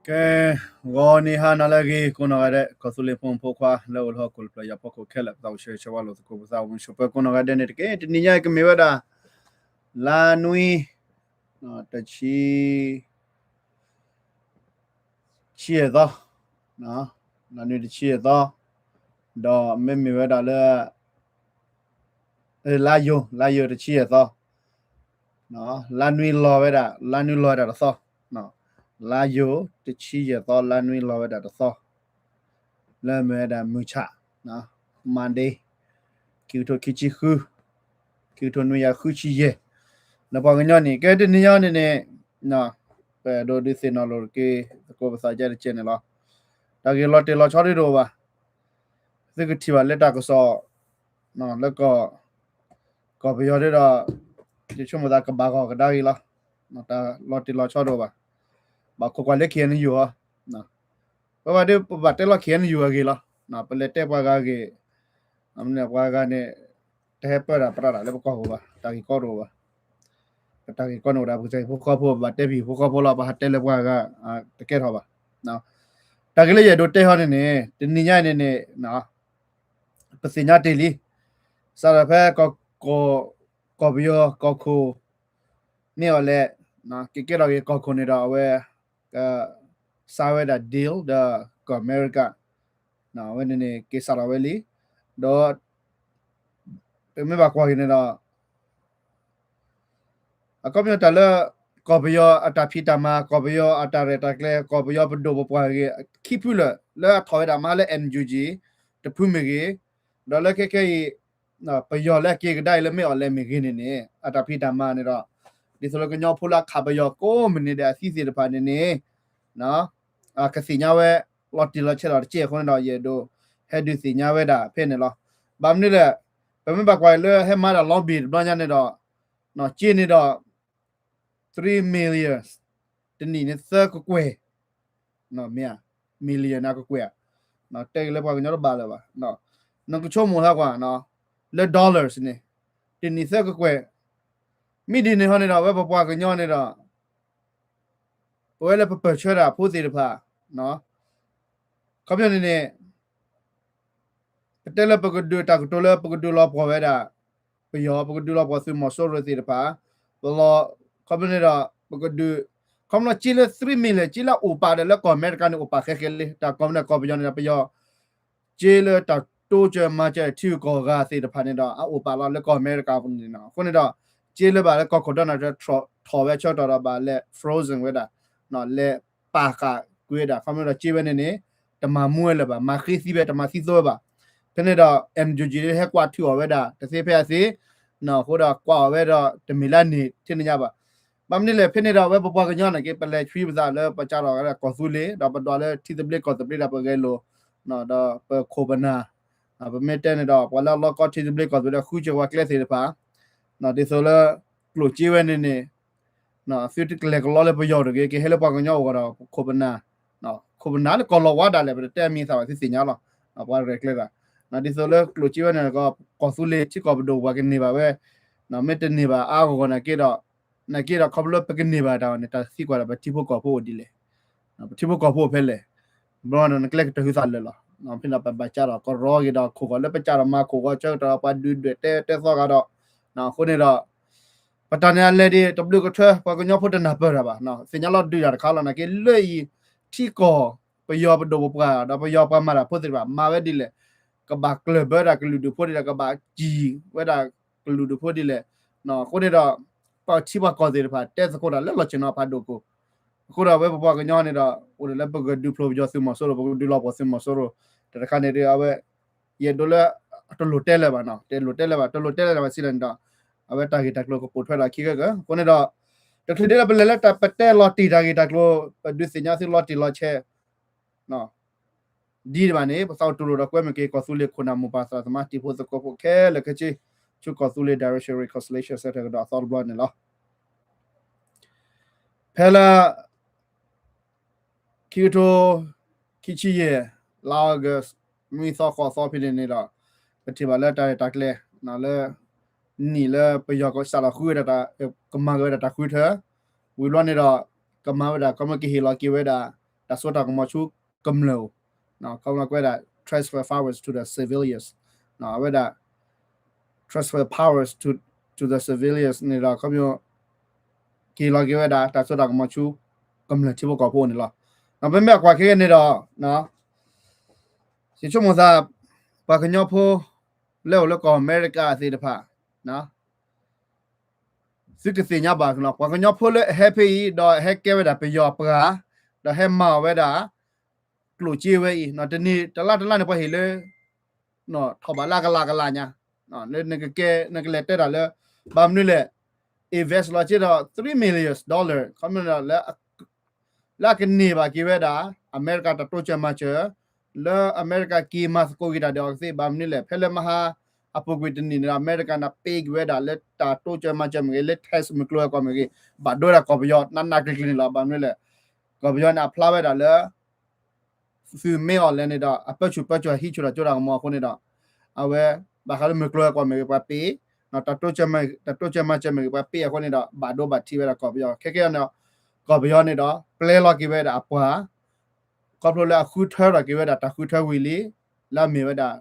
ကဲ, ဂီၤနံၤဟါနၤလၢအဂ့ၤ ကိးနီၢ်ဂၤဒဲး ကီၢ်သူလ့ၤဖိမုၣ်ဖိခွါ လၢအိၣ်လၢဟီၣ်ခိၣ်တဖျၢၣ်ညါဖီခိၣ်ခဲလၢာ် ပသးအိၣ်ဆၢဂ့ၤဆၢဝါလိာ်သကိး ပသးအိၣ်မုာ်ဆိးပၢၤကိးနီၢ်ဂၤဒဲးန့ၣ်တက့ၢ်. တနံၤညါအံၤကမ့ၢ်ဝဲဒၣ် လါနွံ တဆံ ဆံယဲၢ်သီ, လါနွံတဆံယဲၢ်သီ, ဒီးမ့မ့ၢ်ဝဲဒၣ်လၢ လါယိၤ, လါယိၤတဆံယဲၢ်သီ, လါနွံလီၤဝဲဒၣ်, လါနွံလီၤဝဲဒၣ်တသီ, လါယိၤတဆံယဲၢ်သီ လါနွံလီၤဝဲဒၣ်တသီ, လၢမ့ၢ်ဝဲဒၣ်မုၢ်ဆၣ်, Monday, ခံကထိခံဆံဃု, ခံကထိနွံကယၤဃုဆံယဲၢ်, လၢပှၤကညီန့ၣ် ကဲတနံၤညါန့ၣ်န့ၣ်, ပအဲၣ်ဒိးဒုးသ့ၣ်နီၣ်လိာ်က့ၤသကိးပသးကဲတကဲန့ၣ်လီၤ. တၢ်ဂ့ၢ်လီၤတံၢ်လီၤဆဲးဒ်တအိၣ်ဘၣ်, သုကထံၣ်ဘၣ်လၢတၢ်ကစီၣ် လၢ ကီၢ်ပယီၤဒ်ဒီး ယဆိကမိၣ်သးကဘၣ်ဂီၢ်ကဒါက့ၤလီၤ. တၢ်လီၤတံၢ်လီၤဆဲးတအိၣ်ဘၣ်, ဘၣ်ခိးကွၢ်လၢ K N U ဟီ, ပဝဲဒၣ်ပဘၣ်တဲလီၤ K N U အဂ့ၢ်လီၤ. ပလဲၤတဲပှၤဂၤအဂ့ၢ်, ပှၤဂၤန့ၣ် တဟဲပၢတၢ်ပြးတၢ်လၢပကီၢ်ပူၤဘၣ်, တၢ်ဂ့ၢ်ကီတအိၣ်ဘၣ်. ပတၢ်ဂ့ၢ်ကီန့ၣ်အိၣ်ဒၣ် ပကစၢ်ဟံၣ်ဖိဃီဖိ ပဘၣ်တဲပဟံၣ်ဖိဃီဖိလီၤ, ပဟးတဲလၢပှၤဂၤ တကဲထီၣ်ဘၣ်. တၢ်ဂ့ၢ်လၢယအဲၣ်ဒိးတဲဟီန့ၣ်န့ၣ် တနံၤညါအံၤန့ၣ်န့ၣ် ပသ့ၣ်ညါတ့ၢ်လံ, စးထီၣ်ဖဲ ကီၢ်ပယီၤကီၢ်ခိၣ် မ့ၢ်အီၤလဲၣ်, ကကဲထီၣ်က့ၤကီၢ်ခိၣ်န့ၣ်ဒီး အဝဲ က စါဝဲဒၣ် deal ဒီးကီၢ်အမဲရကၤ, အဝဲန့ၣ်န့ၣ် က့ၤစးထီၣ်ဝဲလံ, ဒီး ပမ့ၢ်ဘၣ်ကွၢ်က့ၤန့ၣ်ဒီး အခီပညီတၢ်လၢ ကီၢ်ပယီၤအတၢ်ဖံးတၢ်မၤ, ကီၢ်ပယီၤအတၢ်ရဲၣ်တၢ်ကျဲၤ, ကီၢ်ပယီၤပဒိၣ်ပပှၢ်ဂ့ၤ, ခံဖုလၢာ် လၢအထီၣ်ဝဲဒၣ်မးလၢ N U G တဖုမ့ၢ်ဂ့ၤ, ဒီးလၢခဲခဲအံၤ ပယီၤလၢအက့ၤကဒါအံၤလၢမ့ၢ်အီၤလဲၣ်မ့ၢ်ဂ့ၤန့ၣ်န့ၣ် အတၢ်ဖံးတၢ်မၤန့ၣ်ဒီး ဒ်သိးလၢကညီဖိလၢအခးပယီၤကိးမုၢ်နံၤဒဲးအသံသ့ၣ်တဖၣ်န့ၣ်န့ၣ် ကသ့ၣ်ညါဝဲ လီၤတံၢ်လီၤဆဲးဒီးတကဲအဃိန့ၣ်ဒီး ယအဲၣ်ဒိး ဟဲဒုးသ့ၣ်ညါဝဲဒၣ်ဖဲန့ၣ်လီၤ. ဘၣ်မနုၤလဲၣ်, ပမ့ၢ်ဘၣ်ကွၢ်လၢဟဲမၤဒၣ် lobby တဘျီညါန့ၣ်ဒီး က့န့ၣ်ဒီး three million, တနံၣ်န့ၣ်သၢကကွဲၢ်, မ့ၢ်ဧါ, million အကကွဲၢ်ဧါ, တဲက့ၤလၢပှၤကညီတဘၣ်လၢၤဘၣ်, နကဆိကမိၣ်ဟးကွၢ် လၢ dollars န့ၣ် တနံၣ်သၢကကွဲၢ်, မ့ၢ်ဒ်န့ၣ်ဟီန့ၣ်ဒီး အဝဲပပှၤကညီန့ၣ်ဒီး ပဝဲလၢပပၢၢ်ဆၢတၢ်ဖိသ့ၣ်တဖၣ် ခီပညီန့ၣ်န့ၣ် ပတဲလၢပကဒုးတၢ်ကတိၤလၢပကဒုးလီၤပှီၢ်ဝဲဒၣ် ပယီၤ ပကဒုးလီၤပှီၢ်သုးမီၤစိရိၤသ့ၣ်တဖၣ်, ပလီၤ ခီပညီန့ၣ်ဒီး ပကဒုး ခီပညီက့လၢ three million က့လၢအအိၣ်ပာ်ဒီးလၢကီၢ်အမဲရကၤန့ၣ်အိၣ်ပာ်ဃဲဃဲလံ, တၢ်ကီၢ်မ့ၢ်န့ၣ်ကီၢ်ပယီၤန့ၣ်ဒီး ပယီၤ က့လၢတၢ်တိစၢၤမၤစၢၤထံဂုၤကီၢ်ဂၤသ့ၣ်တဖၣ်န့ၣ်ဒီး အအိၣ်ပာ်လီၤလၢကီၢ်အမဲရကၤပူၤန့ၣ်လီၤ. အဃိန့ၣ်ဒီး က့လၢဘၣ်လၢကီၢ်ခိၣ် Donald Trump ထီၣ်ဝဲဆၢကတီၢ်ဒီးဘၣ်လဲၤ frozen ဝဲဒၣ်, လဲၤပာ်ဃာ်ကွံာ်ဝဲဒၣ်, ခီပညီဒီးက့ဝဲန့ၣ်န့ၣ် တမၤမူဝဲလၢၤဘၣ်, မၤဃ့သံဝဲ တမၤသံသိဝဲဘၣ်. ဖဲန့ၣ်ဒီး NUG ဟဲကွၢ်ထုးအီၤဝဲဒၣ် တသ့ဖဲအသ့, အဃိဒီးကွၢ်အီၤဝဲဒီးတမ့ၢ်လၢန့ၣ်ထဲန့ၣ်ညါဘၣ်. ဘၣ်မနုၤလဲၣ် ဖဲန့ၣ်ဒီး အဝဲပပှၤကညီန့ၣ်က့ ပလဲၤဆှံပသးလၢပစးထီၣ်ဝဲဒၣ်ကီၢ်သူလ့ၤ ဒီးပဒွးလၢထံသဘျ့ကီၢ်သဘျ့ဒီးပဂဲၤလိာ်, ဒီးပခိၣ်ပနၢ်, ပမ့ၢ်တဲန့ၣ်ဒီး ပှၤလၢအလီၢ်ကီၢ်ထံသဘျ့ကီၢ်သဘျ့ဒီးဃုစၢၤပှၤကျဲသ့ၣ်တဖၣ်, ဒ်သိးလၢ ကျိၣ်စ့ဝဲန့ၣ်န့ၣ် သုတကလဲၤကလီလၢပယီၤတဂ့ၤ, ကဟဲလၢပှၤကညီအဂီၢ်ဒီး ခိၣ်ပနၢ်, ခိၣ်ပနၢ်လၢကီၢ်လီၤဝါဒၣ်လဲာ် ပတတဲမံၤသးဘၣ် သုသ့ၣ်ညါလီၤ. ပှၤရဲၣ်ကျဲၤသး, ဒ်သိးလၢကျိၣ်စ့ဝဲန့ၣ် ကီၢ်သူလ့ၤထံကီၢ်ပဒိၣ်ပှၤကန့ၢ်ဘၣ်ဝဲ, မ့ၢ်တန့ၢ်ဘၣ်အါအါဂီၢ်ဂီၢ်နာ်က့ဒီး, နာ်က့ဒီးခီဖျိလၢပကန့ၢ်ဘၣ်တၢ်အီၤန့ၣ် တၢ်သံကွၢ်ဒီးပထံဖိကီၢ်ဖိအိၣ်ဒ်လဲၣ်, ပထံဖိကီၢ်ဖိအိၣ်ဖဲလဲၣ်, ဘျီဒီးနကျဲကတၢၢ်ဟုသးလၢာ်လီၤ. ဖဲန့ၣ်ပဘၣ်ကးဒီးကရီဂ့ၤဒီးခိၣ်ဂီၤလၢပကးဒီးမၤခိၣ်ဂီၤဆၢကတီၢ် ပှၤဒုးဒွဲၣ်တဲတဲသီဂၤဒီး, အဃိန့ၣ်ဒီး ပတၢ်န့ၣ်အလဲၤဒ်တဘျုးကထၢ ပှၤကညီဖိတနၢ်ပၢၢ်တၢ်ဘၣ်, သ့ၣ်ညါလီၤဒုးတၢ်တခါလီၤ. နာ်က့လၢအံၤ ထံကီၢ်ပယီၤပဒိၣ်ပပှၢ် ဒီးပယီၤပှၤမၤတၢ်ဖိသ့ၣ်တဖၣ် မၤဝဲဒ်လဲၣ်, ကဘၣ်ကျၢၢ်ဘၢတၢ်ကလုာ်ဒူၣ်ဖိဒ်လဲၣ်, ကဘၣ်စံၣ်ဝဲဒၣ်ကလုာ်ဒူၣ်ဖိဒ်လဲၣ်, အဃိန့ၣ်ဒီး ပှၤထံပှၤကီၢ်သ့ၣ်တဖၣ် တဲသကိးတၢ်လၢလီၢ်ဆ့ၣ်နီၤဖးဒိၣ်ခိၣ်, အဃိဒီးအဝဲပပှၤကညီန့ၣ်ဒီး အိၣ်ဒၣ်လၢပကဒုးဖျိပယီၤသုးမီၤစိရိၤ ပကဒုးလီၤပှီၢ်သုးမီၤစိရိၤ, တၢ်တခါန့ၣ်ဒီးအဝဲ ယအဲၣ်ဒိးလၢ တလိၣ်တဲလၢၤဘၣ်နီၤ, တလိၣ်တဲလၢၤဘၣ်, တလိၣ်တဲလၢၤဘၣ်စံးလဲၣ်န့ၣ်ဒီး အဝဲတၢ်ဂ့ၢ်တၢ်ကျိၤကပိာ်ထွဲဒီးခံဂၢၢ်ဂၢၢ်, အဃိန့ၣ်ဒီး တချုးဒ်လၢပလဲၤလၢတၢ်ပတဲလီၤတံၢ်တၢ်ဂ့ၢ်တၢ်ကျိၤ ပဒုးသ့ၣ်ညါသုလီၤတံၢ်လီၤဆဲး ဒ်န့ၣ်ဘၣ်န့ၣ် ပသးအိၣ်တူၢ်လိာ်ဒီးကွဲမုာ်က့ၤ ကီၢ်သူလ့ၤခိၣ်နၢ်မိၢ်ပၢ်သရၣ်သမါတံၤဖိသကိးဖိခဲလၢာ်ခဲဆ့ ဆူကီၢ်သူလ့ၤ Direction Reconciliation Center ကဒီးအသီတဘျီန့ၣ်လီၤ. ဖဲလၢ ခံကထိ ခံဆံယဲၢ် လါ August မုၢ်သီဃိးသီဖဲန့ၣ်န့ၣ်ဒီး ပထံၣ်ဘၣ်လၢတၢ်ရဲၣ်တၢ်ကျဲၤ လၢ နံၣ်လၢပယီၤကစးထီၣ်ဃုဝဲဒၣ်တၢ် ကမၤက့ၤဝဲဒၣ်တၢ်ဃုထၢ ဝံၤဘျီန့ၣ်ဒီး ကမၤဝဲဒၣ် ခီမ့ၢ်ကဟ့ၣ်လီၤက့ၤဝဲဒၣ် တၢ်စိတၢ်ကမီၤဆူကမျၢၢ်အိၣ် ခီမ့ၢ်ကွဲးဒၣ် transfer powers to the civilians အဝဲဒၣ် transfer powers to to the civilians န့ၣ်ဒီး ခီမ့ၢ် ကဟ့ၣ်လီၤက့ၤဝဲဒၣ် တၢ်စိတၢ်ကမီၤဆူ ကမျၢၢ်ထံဖိကီၢ်ဖိန့ၣ်လီၤ. ပမ့ၢ်အကွၢ်ခဲကနံၣ်ဒီး ယဆိကမိၣ်သး ပှၤကညီဖိ လၢအိၣ်လၢကီၢ်အမဲရကၤသ့ၣ်တဖၣ် သုကသ့ၣ်ညါဘၣ်လီၤ. ပှၤကညီဖိလၢအဟဲဖဲအံၤ ဒီးဟဲကဲဝဲဒၣ်ပယီၤပှၤ ဒီးဟဲမၤအီၣ်ဝဲဒၣ် ကျိၣ်စ့ဝဲအံၤ တနံၤတလါတလါန့ၣ် ပှၤဟ့ၣ်လၢ ထီၣ်ဘးလၢအကလးကလးညါ လၢနကကဲ နကလဲၤတဲတၢ်လၢ ဘၣ်မနုၤလဲၣ် invest လီၤက့ဒီး three million dollar ခီမ့ၢ်လၢ လၢအကန့ၢ်ဘၣ်က့ၤဝဲဒၣ် အမဲရကၤတၢ်တိစၢၤမၤစၢၤ လၢအမဲရကၤက့ၤမၤသကိးက့ၤတၢ်ဒီးအီၤကသ့ ဘၣ်မနုၤလဲၣ် ဖဲလၢမဟါ အပူၤကွံာ်တနံၣ်န့ၣ်ဒီး အမဲရကၤန့ၣ် ပ့ၤက့ၤဝဲဒၣ်လၢတၢ်တိစၢၤမၤစၢၤမ့ၢ်ဂ့ၤ လၢ tax မုၢ်ကျိၤဝဲၤကွာ်မ့ၢ်ဂ့ၤ ဘၣ်ဒိဝဲဒၣ်ကီၢ်ပယီၤ နးနးကျံၤကျံၤန့ၣ်လီၤ. ဘၣ်မနုၤလဲၣ် ကီၢ်ပယီၤန့ၣ် အဖျါဝဲဒၣ်လၢ သုးမ့ၢ်အီၤလဲၣ်န့ၣ်ဒီး အပၢဆူၣ်ပၢစိးဟံးဆူၣ်တၢ်စိတၢ်ကမီၤအဃိန့ၣ်ဒီး အဝဲ ဘၣ်ဃးလၢမုၢ်ကျိၤဝဲၤကွာ်မ့ၢ်ဂ့ၤ ပှၤပ့ၤ တၢ်တိစၢၤမၤစၢၤမ့ၢ်ဂ့ၤ ပှၤပ့ၤအဃိန့ၣ်ဒီး ဘၣ်ဒိဘၣ်ထံးဝဲဒၣ်ကီၢ်ပယီၤ ခဲကဲအံၤန့ၣ် ကီၢ်ပယီၤန့ၣ်ဒီး ပျဲလီၤက့ၤဝဲဒၣ်အပှၤ ခီဖျိလၢအဃုထၢထီၣ်က့ၤဝဲဒၣ်တၢ်ဃုထၢဝံၤလံ လၢအမ့ၢ်ဝဲဒၣ်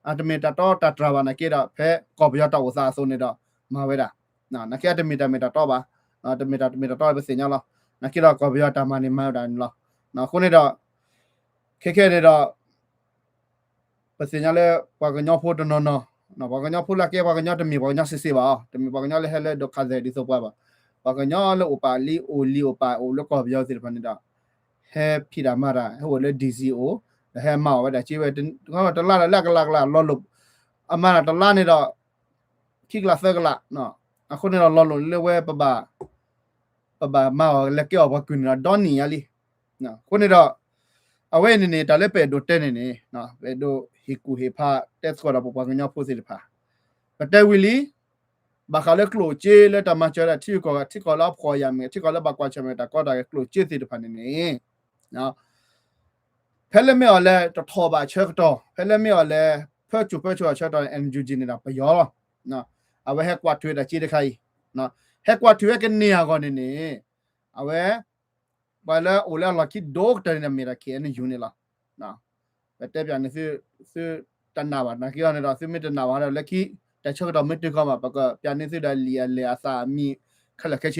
အတမ့ၢ်တၢ်တီတၢ်တြၢ်ဘၣ်နာ်က့ဒီး ဖဲကီၢ်ပယီၤတၢ်အိၣ်သးအသိးန့ၣ်ဒီး မၤဝဲဒၣ် နာ်က့အတမ့ၢ်တၢ်မ့ၢ်တၢ်တီဘၣ် တမ့ၢ်တၢ်တမ့ၢ်တၢ်တီပသ့ၣ်ညါလီၤ. နာ်က့ဒီးကီၢ်ပယီၤတၢ်မၤန့ၣ်မၤဝဲဒၣ်န့ၣ်လီၤ. အဃိန့ၣ်ဒီး ခဲခဲန့ၣ်ဒီး ပသ့ၣ်ညါလၢပှၤကညီဖိတနီၤနီၤ ပှၤကညီဖိလၢကဲပှၤကညီတမ့ၢ်ပှၤကညီစ့စ့ဘၣ်အီၤ တမ့ၢ်ပှၤကညီလၢဟဲလၢဒိးခးသဲးဒ်သိးပှၤဘၣ် ပှၤကညီလၢအိၣ်ပာ်လံအိၣ်လံအိၣ်ပာ်အိၣ်လၢကီၢ်ပယီၤသ့ၣ်တဖၣ်န့ၣ်ဒီး ဟဲဖံးတၢ်မၤတၢ် ဟဲအိၣ်လၢ DC အိၣ် ဒီးဟဲမၤအီၣ်ဝဲဒၣ်စ့ဝဲ တလါဒီးလၢအကလးကလးလီၤလိာ် အမၤတၢ်တလါန့ၣ်ဒီး ခံကလးသၢကလး အဃိန့ၣ်ဒီးလီၤလိာ်လၢဝဲ ပဘၣ်မၤအီၣ်လဲၤကဲအီၣ်ပှၤကုၢ်န့ၣ်ဒီး ဒီနံၣ်ညါလံ. အဃိန့ၣ်ဒီး အဝဲအံၤန့ၣ်န့ၣ် တၢ်လၢပအဲၣ်ဒိးတဲန့ၣ်န့ၣ် ပအဲၣ်ဒိးဟ့ၣ်ကူၣ်ဟ့ၣ်ဖးတဲသကိးဒီးပပှၤကညီဖိသ့ၣ်တဖၣ် ပတဲဝံၤလံ ဘၣ်ဃးလၢကျိၣ်စ့လၢတၢ်မၤစၢၤဒၣ်ထံဂုၤကီၢ်ဂၤ ထံကီၢ်လၢအဖှီၣ်ယာ်မ့ၢ်ဂ့ၤ ထံကီၢ်လၢဘၣ်ကွၢ်ဆၢၣ်မဲာ်တၢ်ကီတၢ်ခဲကျိၣ်စ့သ့ၣ်တဖၣ်န့ၣ်န့ၣ် ဖဲလၢမ့ၢ်အီၤလဲၤတထီၣ်ဘၣ်ဆၢကတီၢ် ဖဲလၢမ့ၢ်အီၤလဲၤ ဖၢစူၣ်ဖၢစိးအဆၢကတီၢ်န့ၣ် NUG န့ၣ်ဒီးပယီၤလီၤ. အဝဲဟဲကွၢ်ထွဲတၢ်စ့တခါအံၤ ဟဲကွၢ်ထွဲဝဲကန့ၢ်အဂီၢ်န့ၣ်န့ၣ် အဝဲ ပှၤလၢအိၣ်လၢအလီၢ်ခံဒိၣ်ကတၢၢ်န့ၣ်ဒီးမ့ၢ်ဒၣ် KNU န့ၣ်လီၤ. ပတဲပၠးန့ၢ်သု သုတနာ်ဘၣ် နာ်က့အီၤန့ၣ်ဒီး သုမ့ၢ်တနာ်ဘၣ်ဒီး လၢခံ တၢ်ဆၢကတီၢ်မ့ၢ်တုၤခီမး ပကပၠးန့ၢ်သုဒၣ်လံာ်အလဲၢ်အသးအမံၤခဲလၢာ်ခဲဆ့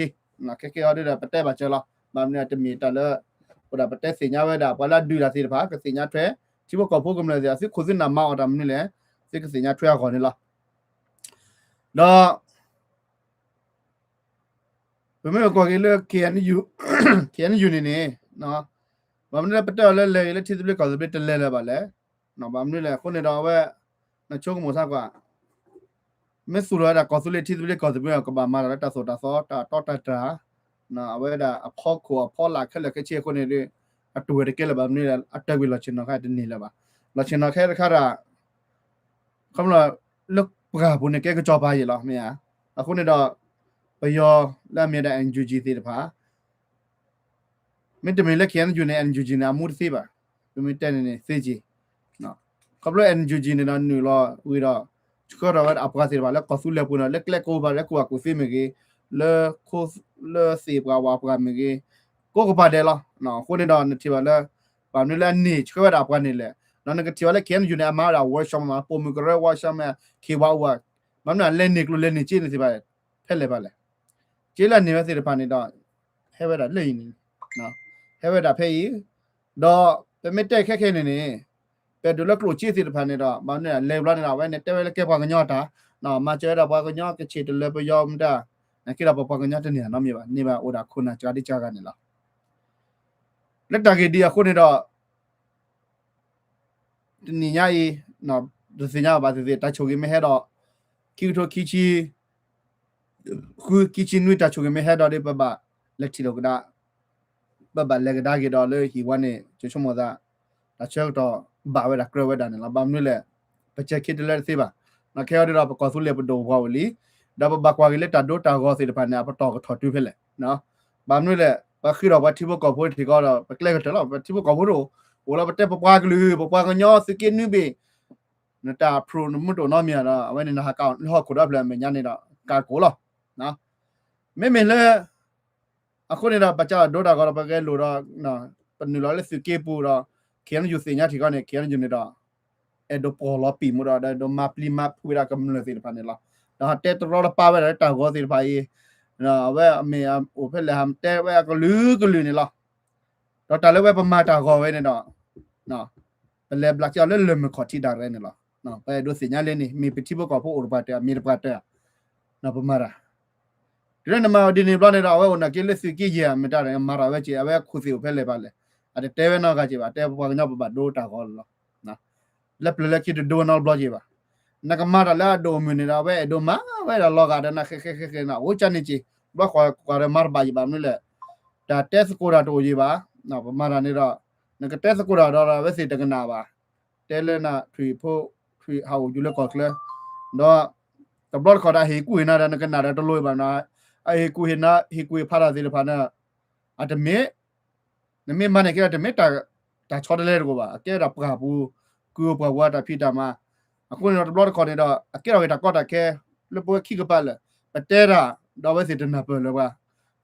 ခဲကဲအီၤဒ်ဒီး ပတဲဘၣ်စၢၤလီၤ. ဘၣ်မနုၤတမ့ၢ်တၢ်လၢ အိၣ်ဒၣ်ပတဲသ့ၣ်ညါဝဲဒၣ် ပှၤလၢအဒုးတၢ်သ့ၣ်တဖၣ် ကသ့ၣ်ညါထွဲ ထံဖိကီၢ်ဖိကမျၢၢ်သ့ၣ် သုခိၣ်သုနၢ်မၤအီၣ်တၢ်မနုၤလဲၣ် သုကသ့ၣ်ညါထွဲအဂီၢ်န့ၣ်လီၤ. ဒီး ပမ့ၢ်ကွၢ်က့ၤလၢ KNU, KNU န့ၣ်န့ၣ် ဘၣ်မနုၤလၢပတဲအီၤလၢလဲၤဂ့ၤလၢထံသဘျ့ကီၢ်သဘျ့တလဲၤလၢၤဘၣ်လဲၣ်. ဘၣ်မနုၤလဲၣ် အဃိန့ၣ်ဒီးအဝဲ နဆိကမိၣ်ဆၢကွၢ် မ့ၢ်သူၣ်လီၤဝဲဒၣ်ကီၢ်သူလ့ၤထံသဘျ့ကီၢ်သဘျ့ ကဘၣ်မၤတၢ်လၢတၢ်သိၣ်တၢ်သီ တၢ်တီတၢ်တြၢ် အဝဲဒၣ်အဖီခိၣ်အဖီလာ်ခဲလၢာ်ခဲဆ့အဃိန့ၣ်ဒီး အတူၢ်ဝဲတကဲလၢၤဘၣ်မနုၤလဲၣ် အတၢ်ကွံာ်လီၢ်ဆ့ၣ်နီၤခါတန့ၢ်လၢၤဘၣ်. လီၢ်ဆ့ၣ်နီၤခဲတခါတၢ် ခီဖျိလၢပှၢ်ပူၤန့ၣ်ကဲကစီၤပၤယဲၢ်လီၤ မ့ၢ်ဧါ. အဃိန့ၣ်ဒီး ပယီၤလၢအမ့ၢ်ဒၣ် NUG သ့ၣ်တဖၣ် မ့တမ့ၢ်လၢ KNU န့ၣ် NUG န့ၣ် အမူတသ့ဘၣ်. ပမ့ၢ်တဲန့ၣ်န့ၣ် သ့က့ၤ ခီဖျိ NUG န့ၣ်ဒီးနုာ်လီၤဝံၤဒီး ဆှၢထီၣ်ဝဲဒၣ်အပှၤသ့ၣ်တဖၣ်လၢကီၢ်သူလ့ၤပူၤန့ၣ် လၢကျဲကိးဘၣ် လၢကူၣ်ဘၣ်ကူၣ်သ့မ့ၢ်ဂ့ၤ, လၢခိ လၢသ့ၣ်ပှၤဝၣ်ပှၤမ့ၢ်ဂ့ၤ, ကိးကပၤဒဲးလီၤ. အဃိန့ၣ်ဒီးနထံၣ်ဘၣ်လၢ ဘၣ်မနုၤလၢအန့ၢ်ဆှၢဝဲဒၣ်အပှၤန့ၣ်လဲၣ်. ဒီးနကထံၣ်ဘၣ်လၢ KNU န့ၣ် အမၤဝဲဒၣ် workshop မး ပိာ်မုၣ်ကရၢ workshop မ့ၢ် ခ့ဝါအူဝါ, ဘၣ်မနုၤလဲၤန့ၢ်ကျိၣ် လဲၤန့ၢ်စ့န့ၣ်သ့ၣ်တဖၣ် ဖဲလဲၣ်ဘၣ်လဲၣ်. စ့လၢအန့ၢ်ဝဲသ့ၣ်တဖၣ်န့ၣ်ဒီး ဟဲဝဲဒၣ်လၢအံၤန့ၣ် ဟဲဝဲဒၣ်ဖဲအံၤ, ဒီးပမ့ၢ်တဲခဲခဲန့ၣ်န့ၣ် ပဒိၣ်လၢကျိၣ်စ့သ့ၣ်တဖၣ်န့ၣ်ဒီး ဘၣ်မနုၤလဲၤဘျီန့ၣ်ဒီး အဝဲန့ၣ်တဲဝဲလၢကဲပှၤကညီတၢ်, မၤစၢၤဝဲဒၣ်ပှၤကညီကချ့ၣ်တလၢပယီၤမတၤ, နက့ဒီးပပှၤကညီတန့ၢ်နီတမံၤဘၣ်, န့ၢ်ဘၣ်အိၣ်ဒၣ်ခိၣ်နၢ်စှၤဒ်စှၤဂၤန့ၣ်လီၤ. လၢတၢ်ဂ့ၢ်ဒ်အံၤအဃိန့ၣ်ဒီး တနံၤညါအံၤ တသ့ၣ်ညါဘၣ်သ့ၣ်သ့ၣ် တၢ်ဆိၣ်ဂ့ၤမ့ၢ်ဟဲဒီး ခံကထိခံဆံ ဃု ခံဆံနွံ တၢ်ဆိၣ်ဂ့ၤမ့ၢ်ဟဲဒီးဒီး ပဘၣ်လဲၤထံၣ်လိာ်ကဒါ, ပဘၣ်လဲၤကဒါက့ၤဒီးလၢဟံၣ်ဝါန့ၣ် ယဆိကမိၣ်သး တၢ်ဆၢကတီၢ်ဘၣ်ဝဲဒၣ်ကြၢးဝဲဒၣ်န့ၣ်လီၤ. ဘၣ်မနုၤလဲၣ်, ပစဲၤခံတလၢတသ့ဘၣ်. ခဲအံၤဒီးပကီၢ်သူလ့ၤပဒိၣ်ပှၤအိၣ်လံ, ဒီးပဘၣ်ကွၢ်က့ၤလၢတၢ်ဒိတၢ်ဂီၤသ့ၣ်တဖၣ်န့ၣ် အပတီၢ်ကထီၣ်တုၤဖဲလဲၣ်. ဘၣ်မနုၤလဲၣ်, ပဃ့ထီၣ်ပှၤထံဖိကီၢ်ဖိထံကီၢ်ဒီး ပကျဲကတၢၢ်လီၤ. ပထံဖိကီၢ်ဖိတအိၣ်, အိၣ်လီၤပတဲပပှၤကလုာ် ပပှၤကညီသုးက့နွံဘ့ၣ် နတၢ်ဖရူးနမူတအိၣ်နီတမံၤဒီး အဝဲန့ၣ်နဟးကးလၢဟီၣ်ခိၣ်ဒီဖျၢၣ်အမဲာ်ညါန့ၣ်ဒီး ကးကိးလီၤ. မ့မ့ၢ်လၢ အဃိန့ၣ်ဒီး ပစးထီၣ်ဒိတၢ်ဂီၤဒီး ပဂဲၤလိာ်ဒီး ပနုာ်လီၤလၢသုးက့ပူၤဒီး KNU သ့ၣ်ညါထံကီၢ်န့ၣ် KNU န့ၣ်ဒီး အဲၣ်ဒိးပှီၢ်လီၤပံာ်မူဒီး အဲၣ်ဒိးမၤပျံၤမၤဖုးဝဲဒၣ်ကမျၢၢ်သ့ၣ်တဖၣ်န့ၣ်လီၤ. ဒီးဟးတဲတရီတပါဝဲဒၣ်လၢတၢ်ဂီၤသ့ၣ်တဖၣ်အံၤ အဝဲအမ့ၢ်အိၣ်ဖဲလဲၣ်ဟးတဲဝဲအကလုာ်ကလုာ်န့ၣ်လီၤ. ဒီးတၢ်လၢဝဲပမၤတၢ်ဂီၤဝဲန့ၣ်ဒီး ပလဲၤဘျးက့ၤအီၤလၢလၢၢ်မုၢ်ခီၣ်ထံးဒၣ်ရဲၣ်န့ၣ်လီၤ. ပအဲၣ်ဒိးသ့ၣ်ညါလၢန့ၣ် မ့ၢ်ပထံဖိကီၢ်ဖိအိၣ်တပှၤတၢၢ် မ့ၢ်တပှၤတၢၢ် ပမၤတၢ် တုၤလၢနမၤအီၤဒ်န့ၣ်ဘျီန့ၣ်ဒီး အဝဲအိၣ်နာ်က့လၢသုးက့ယဲၢ်မတၤဒီး မၤတၢ်ဝဲက့ၤ အဝဲခိၣ်သ့ၣ်အိၣ်ဖဲလဲၣ်ဘၣ်လဲၣ်. အတတဲဝဲနီတဂၤက့ၤဘၣ် တဲပပှၤကညီပဘၣ်ဒိတၢ်ဂီၤလီၤ. လၢပျၢၤလၢခံတဒိနီတဘျီက့ၤဘၣ်. နကမၤတၢ်လၢအဒိၣ်အမုၢ်န့ၣ်ဒီး အဝဲအဲၣ်ဒိးမၤဝဲဒၣ်လီၤဂာ်ဒီးနဃဲဃဲဃဲဃဲန့ၣ် အိၣ်ကန့ၣ်က့ၤ ဘျီကွၢ်ကွၢ်ဒီးမၤတဘၣ်ယံၤဘၣ်မနုၤလဲၣ်. တၢ်တဲသကိးတၢ်တအိၣ်ယံၤဘၣ်. ပမၤတၢ်န့ၣ်ဒီး နကတဲသကိးတၢ်ဒီးအဝဲသ့ၣ်တကနၣ်ဘၣ်. တဲလၢနထွံၣ်ဖိ ထွံၣ်ဟးအိၣ်ယူၤလၢကီၢ်ချၢ ဒီး တဘျီတခီၣ်ဒီးဟ့ၣ်ကူၣ်ဟ့ၣ်နၤဒီးနကနၣ်ဒီးတလိၣ်ဘၣ်နီၤ. အဟ့ၣ်ကူၣ်ဟ့ၣ်နၤ ဟ့ၣ်ကူၣ်ဟ့ၣ်ဖးတၢ်သ့ၣ်တဖၣ်န့ၣ် အတမ့ၢ် နမ့ၢ်မၤန့ၢ်က့ၤဒီးတမ့ၢ် တၢ်ဆီတလဲတကိးဘၣ်. အကဲဒၣ်ပှၢ်ပူၤ ကုၢ်ပှၢ်ပူၤအတၢ်ဖံးတၢ်မၤ. အဃိန့ၣ်ဒီးတဘျီတခီၣ်န့ၣ်ဒီး အကဲထီၣ်က့ၤတၢ်ကီတၢ်ခဲ လၢပဝဲခံကပၤလၢာ် ပတဲတၢ် ဒီးအဝဲသ့ၣ်တနၢ်ပၢၢ်လၢၤဘၣ်.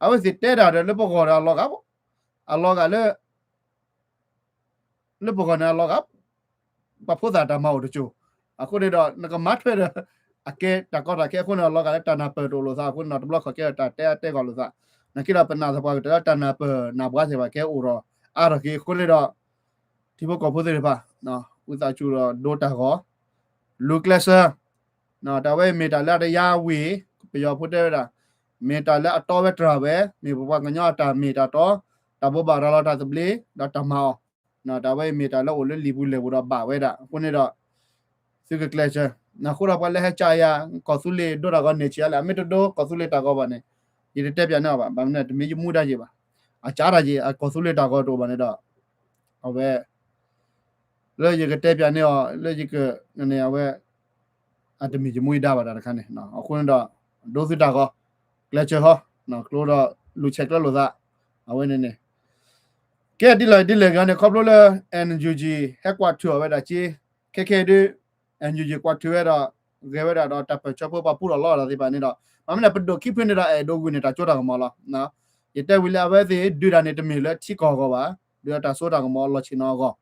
အဝဲသ့ၣ်တဲတၢ်ဒီးလၢပဂီၢ်ဒီးအလီၤဂာ် အလီၤဂာ်လၢ လၢပဂီၢ်န့ၣ်အလီၤဂာ် ပှၤဖိသၣ်တၢ်မၤအိၣ်တစိၤ. အဃိန့ၣ်ဒီး နကမၤထွဲဒီး အကဲတၢ်ကီတၢ်ခဲအဃိန့ၣ် အလီၤဂာ်လၢတၢ်နၢ်ပၢၢ်တအိၣ်လိာ်သးအဃိန့ၣ်ဒီး တဘျီခီၣ်ကဲဒီးတၢ်တဲအါတဲဂီၢ်လိာ်သး. နာ်က့ဒီးပနာ်သပှၢ်ကတၢၢ်လၢတၢ်နၢ်ပၢၢ်နၢ်ဘှါသ့ၣ်တဖၣ်ကဲအိၣ်ဒီးအါထီၣ်က့ၤအဃိန့ၣ်ဒီး ထံဖိကီၢ်ဖိသ့ၣ်တဖၣ် ဝံသးစူၤဒီးဒိတၢ်ဂီၤ လူၤကျဲးစၢး တၢ်ဝဲအံၤမ့ၢ်တၢ်လၢအတယါဝံၤ ပယီၤဖိတဲဝဲဒၣ် မ့ၢ်တၢ်လၢအတီဝဲတြၢ်ဝဲ မ့ၢ်ပပှၤကညီအတၢ်မ့ၢ်တၢ်တီ တၢ်ဘိးဘၣ်ရၤလီၤတၢ်သဘျ့ ဒီးတၢ်မၤအီၤ တၢ်ဝဲအံၤမ့ၢ်တၢ်လၢအိၣ်လၢလံာ်ပူၤလဲၢ်ပူၤဒီးဘၣ်ဝဲဒၣ် အဃိန့ၣ်ဒီး သုကကျဲးစၢး အဃိဒီးပှၤလၢဟဲကၠးယၤ ကီၢ်သူလ့ၤဒိတၢ်ဂီၤန့ၢ်ဆံးအါလဲၣ် အမ့ၢ်တဒိကီၢ်သူလ့ၤတၢ်ဂီၤဘၣ်န့ၣ် ယတတဲပၠးန့ၢ်အီၤဘၣ် ဘၣ်မနုၤတမ့ၢ်ယမူဒါက့ၤဘၣ် အကၠးတၢ်က့ၤ အကီၢ်သူလ့ၤတၢ်ဂီၤတအိၣ်ဘၣ်န့ၣ်ဒီး အဝဲ လၢယကတဲပၠးန့ၢ်အီၤ လၢယက န့ၣ်အဝဲ အတမ့ၢ်ယမူယဒါဘၣ်တၢ်တခါန့ၣ် အဃိန့ၣ်ဒီး ဒိသုတၢ်ဂီၤ ကျဲးစၢးဟီ ကျိဒီးလူၤဆဲးကျၢလိာ်သး အဝဲန့ၣ်န့ၣ် ကဲဒ်လဲၣ်ဒ်လဲၣ်ဂ့ၤန့ၣ် ခီဖျိလၢ NUG ဟဲကွၢ်ထုးအီၤဝဲဒၣ်က့ ခဲခဲအံၤဒ် NUG ကွၢ်ထုးဝဲဒီး ဂဲၤဝဲဒၣ်ဒီးတၢ်ပၢၢ်ဆၢဖိပှၤပူထီၣ်လီအီၤသ့ၣ်တဖၣ်န့ၣ်ဒီး မ့မ့ၢ်ပဒိၣ်ခံဖုန့ၣ်ဒီး အဲၣ်ဒိးဂုာ်န့ၢ်တၢ်စိတၢ်ကမီၤလီၤ. ယတဲဝံၤလၢအဝဲသ့ၣ်ဒုးတၢ်န့ၣ်တမ့ၢ်လၢထံကီၢ်အဂီၢ်ဘၣ် ဒုးတၢ်စိတၢ်ကမီၤလီၤဆ့ၣ်နီၤအဂီၢ်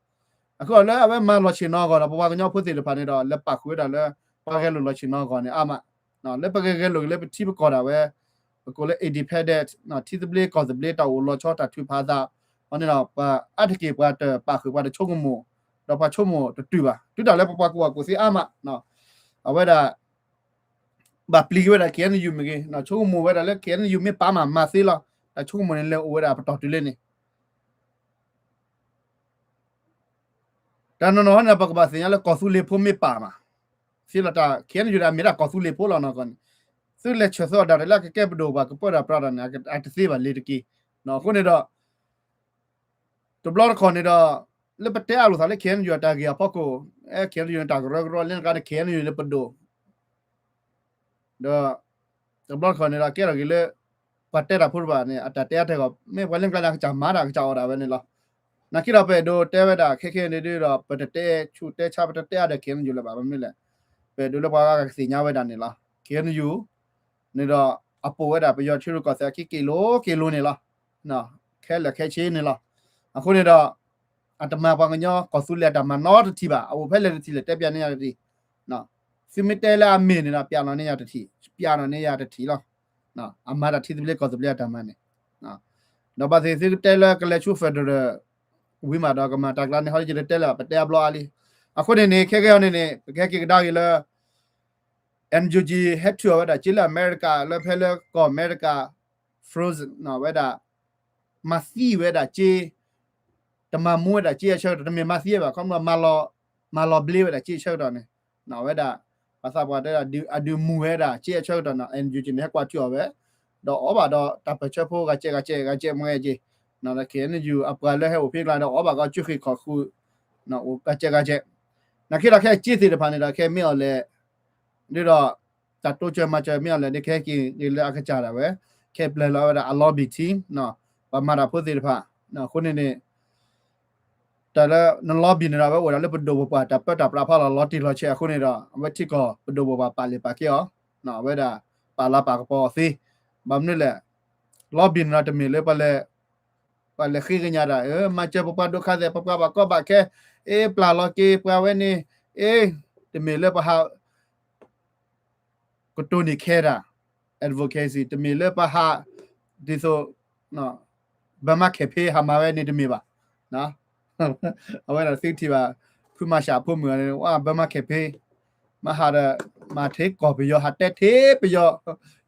အဃိလၢအဝဲမၤလီၤဆ့ၣ်နီၤအဂီၢ်ဒီး ပပှၤကညီဖိသ့ၣ်တဖၣ်န့ၣ်ဒီး လဲၤပာ်ဃုာ်ဝဲဒၣ်လၢ ပှၤဂဲၤလိာ်လီၤဆ့ၣ်နီၤအဂီၢ်န့ၣ်အါမး လၢပကဂဲၤလိာ်က့ၤလၢပထံပကီၢ်ဒၣ်ဝဲ ပကိးလၢ independent ထံသဘျ့ကီၢ်သဘျ့ တၢ်အိၣ်လီၤဆီတၢ်ထုးဖးသး အန့ၣ်ဒီး ပှၤအါတက့ၢ်ပှၤတပာ်ဃုာ်ပှၤတဆိကမိၣ် ဒီးပှၤဆိကမိၣ်တတုၤဘၣ် တုၤတၢ်လၢပပှၤကူၣ်ဘၣ်ကူၣ်သ့အါမး အဝဲဒၣ် ဘၣ်ပျံၤက့ၤဝဲဒၣ် KNU မ့ၢ်ဂ့ၤ ဆိကမိၣ်ဝဲဒၣ်လၢ KNU မ့ၢ်ပာ်မးမၤသ့လီၤ တၢ်ဆိကမိၣ်န့ၣ်လဲၤအိၣ်ဝဲဒၣ်ပတီၢ်တုၤလၢန့ၣ် တၢ်နီၢ်နီၢ်န့ၣ် ပကဘၣ်သ့ၣ်ညါလၢကီၢ်သူလ့ၤဖိမ့ၢ်ပာ်မး သ့လီၤတၢ် KNU ဒၣ်မ့ၢ်ဒၣ်ကီၢ်သူလ့ၤဖိလီၤနီၢ်ကီၢ်န့ၣ် သုလဲၤဆၢၣ်သီအီၤဒၣ်တၢ်လၢအကကဲပဒိၣ်ပှၤကပၢတၢ်ပြးတၢ်န့ၣ် အတသ့ဘၣ်လ့ၤတက့ၢ်. အဃိန့ၣ်ဒီး တဘျီတခီၣ်န့ၣ်ဒီး လၢပတဲအါလိာ်သးလၢ KNU အတၢ်ဂ့ၢ်အဖီခိၣ် အဲ KNU န့ၣ်တၢ်ကရၢကရိလၢနကါန့ၣ် KNU န့ၣ်ပဒိၣ် ဒီး တဘျီတခီၣ်န့ၣ်ဒီး ကဲထီၣ်က့ၤလၢ ပှၤတဲတၢ်ဖိတဖၣ်န့ၣ် အတၢ်တဲအါတဲဂီၢ် မ့ၢ်ပှၤလၢနကျါန့ၣ် အကစၢ်မၤတၢ် အကစၢ်အီၣ်ဒၣ်ဝဲန့ၣ်လီၤ. နာ်က့ဒီးပအဲၣ်ဒိးတဲဝဲဒၣ်ခဲခဲန့ၣ်ဒုးဒီး ပတတဲဆူၣ်တဲဆါ ပတတဲအါဒီး KNU လၢၤဘၣ်. ဘၣ်မနုၤလဲၣ်, ပအဲၣ်ဒိးလၢပှၤဂၤကသ့ၣ်ညါဝဲဒၣ်န့ၣ်လီၤ. KNU န့ၣ်ဒီး အပိာ်ဝဲဒၣ်ပယီၤထံရူၢ်ကီၢ်သဲးအခံက့ၤလိၤက့ၤလိၤန့ၣ်လီၤ. ခဲလၢာ်ခဲဆ့န့ၣ်လီၤ. အဃိန့ၣ်ဒီး အတမၤပှၤကညီကီၢ်သူလ့ၤအတၢ်မၤနီတထံၣ်ဘၣ်. အအိၣ်ဖဲလဲၣ်တထံၣ်လဲၣ် တဲပျးန့ၢ်ယၤတထံၣ်. သုမ့ၢ်တဲလၢအမ့ၢ်န့ၣ်ဒီး ပျးနီၣ်န့ၢ်ယၤတထံၣ်, ပျးနီၣ်န့ၢ်ယၤတထံၣ်လီၤ. အမၤတၢ်ထံသဘျ့ကီၢ်သဘျ့အတၢ်မၤန့ၣ် ဒီးဘၣ်သ့ၣ်သုကတဲလၢကလဲၤဆူ federal ဝံၤမးဒီးကမၤတၢ်ကျါန့ၣ် ဟီယတတဲလၢၤဘၣ် ပတဲအဘျီအါလံ. အဃိန့ၣ်န့ၣ် ခဲကဲအီၤန့ၣ်န့ၣ် ပကဟဲက့ၤကဒါက့ၤလၢ NUG ဟဲထုးအီၤဝဲဒၣ်စ့လၢအမဲရကၤ လၢဖဲလၢကီၢ်အမဲရကၤ frozen ဝဲဒၣ် မၤသံဝဲဒၣ်စ့ တမၤမူဝဲဒၣ်စ့အဆၢကတီၢ် တမ့ၢ်မၤသံဘၣ် ခီဖျိ မၤလီၤဘျ့ဝဲဒၣ်စ့အဆၢကတီၢ်န့ၣ် ဝဲဒၣ် ပှၤသးပှၢ်တဲဒၣ် အဒုးမူဝဲဒၣ်စ့အဆၢကတီၢ်န့ၣ် NUG န့ၣ် ဟဲကွၢ်ထုးအီၤဝဲ ဒီးအီၣ်ဘၣ်ဒီးတၢ်ပၢၢ်ဆၢဖိ ဂၤစဲးဂၤစဲး ဂၤစဲးမွဲက့ၤ KNU အပှၤလၢဟဲအိၣ်ဖဲကျါဒီး အီၣ်ဘၣ်ကီး ကၠူဃ့ၢ်ခီၣ်ဃုာ် ဂၤစဲးဂၤစဲး နာ်က့ဒီးခဲအံၤစ့သ့ၣ်တဖၣ်န့ၣ်ဒီး ခဲမ့ၢ်အီၤလဲၣ် ဒ်ဒီး တၢ်တိစၢၤမၤစၢၤမ့ၢ်အီၤလဲၣ် ဒ်ခဲက့ၤလၢအကစၢ်ဒၣ်ဝဲ ခဲပျဲလီၤဝဲဒၣ်အ lobby team ပှၤမၤတၢ်ဖိသ့ၣ်တဖၣ် အဃိန့ၣ်န့ၣ် တၢ်လၢန lobby န့ၣ်ဒီး အဝဲအိၣ်ဒၣ်လၢပဒိၣ်ပပှၢ်တၢ်ပၢတၢ်ပြးဖီလာ် လီၤတံၢ်လီၤဆဲးအဃိန့ၣ်ဒီး အဝဲထံကီၢ်ပဒိၣ်ပပှၢ်ပာ်လ့ၢ်ပာ်ကဲအီၤ အဝဲဒၣ်ပာ်လၤပာ်ကပီၤအီၤသ့ ဘၣ်မနုၤလဲၣ် lobby န့ၣ်ဒီးတမ့ၢ်လၢပှၤလဲၤ ပှၤလဲၤဃ့ကညးတၢ် မၤစၢၤပပှၤဒိၣ်ခါသဲး ပပှၤဘၣ်ကီဘၣ်ခဲ အ့ ပျၢ်လီၤက့ၤပှၤဝဲန့ၣ် အ့ တမ့ၢ်လၢပဟး ကတိၤန့ၢ်ခဲတၢ် advocacy တမ့ၢ်လၢပဟး ဒ်သိး Burma Campaign ဟးမၤဝဲန့ၣ်တမ့ၢ်ဘၣ်. အဝဲဒၣ်သုထံၣ်ဘၣ် ဖုမၤၡးဖိမုၣ်န့ၣ် ဝဲ Burma Campaign မၤဟးဒီး မၤထဲကီၢ်ပယီၤ ဟးတဲထဲပယီၤ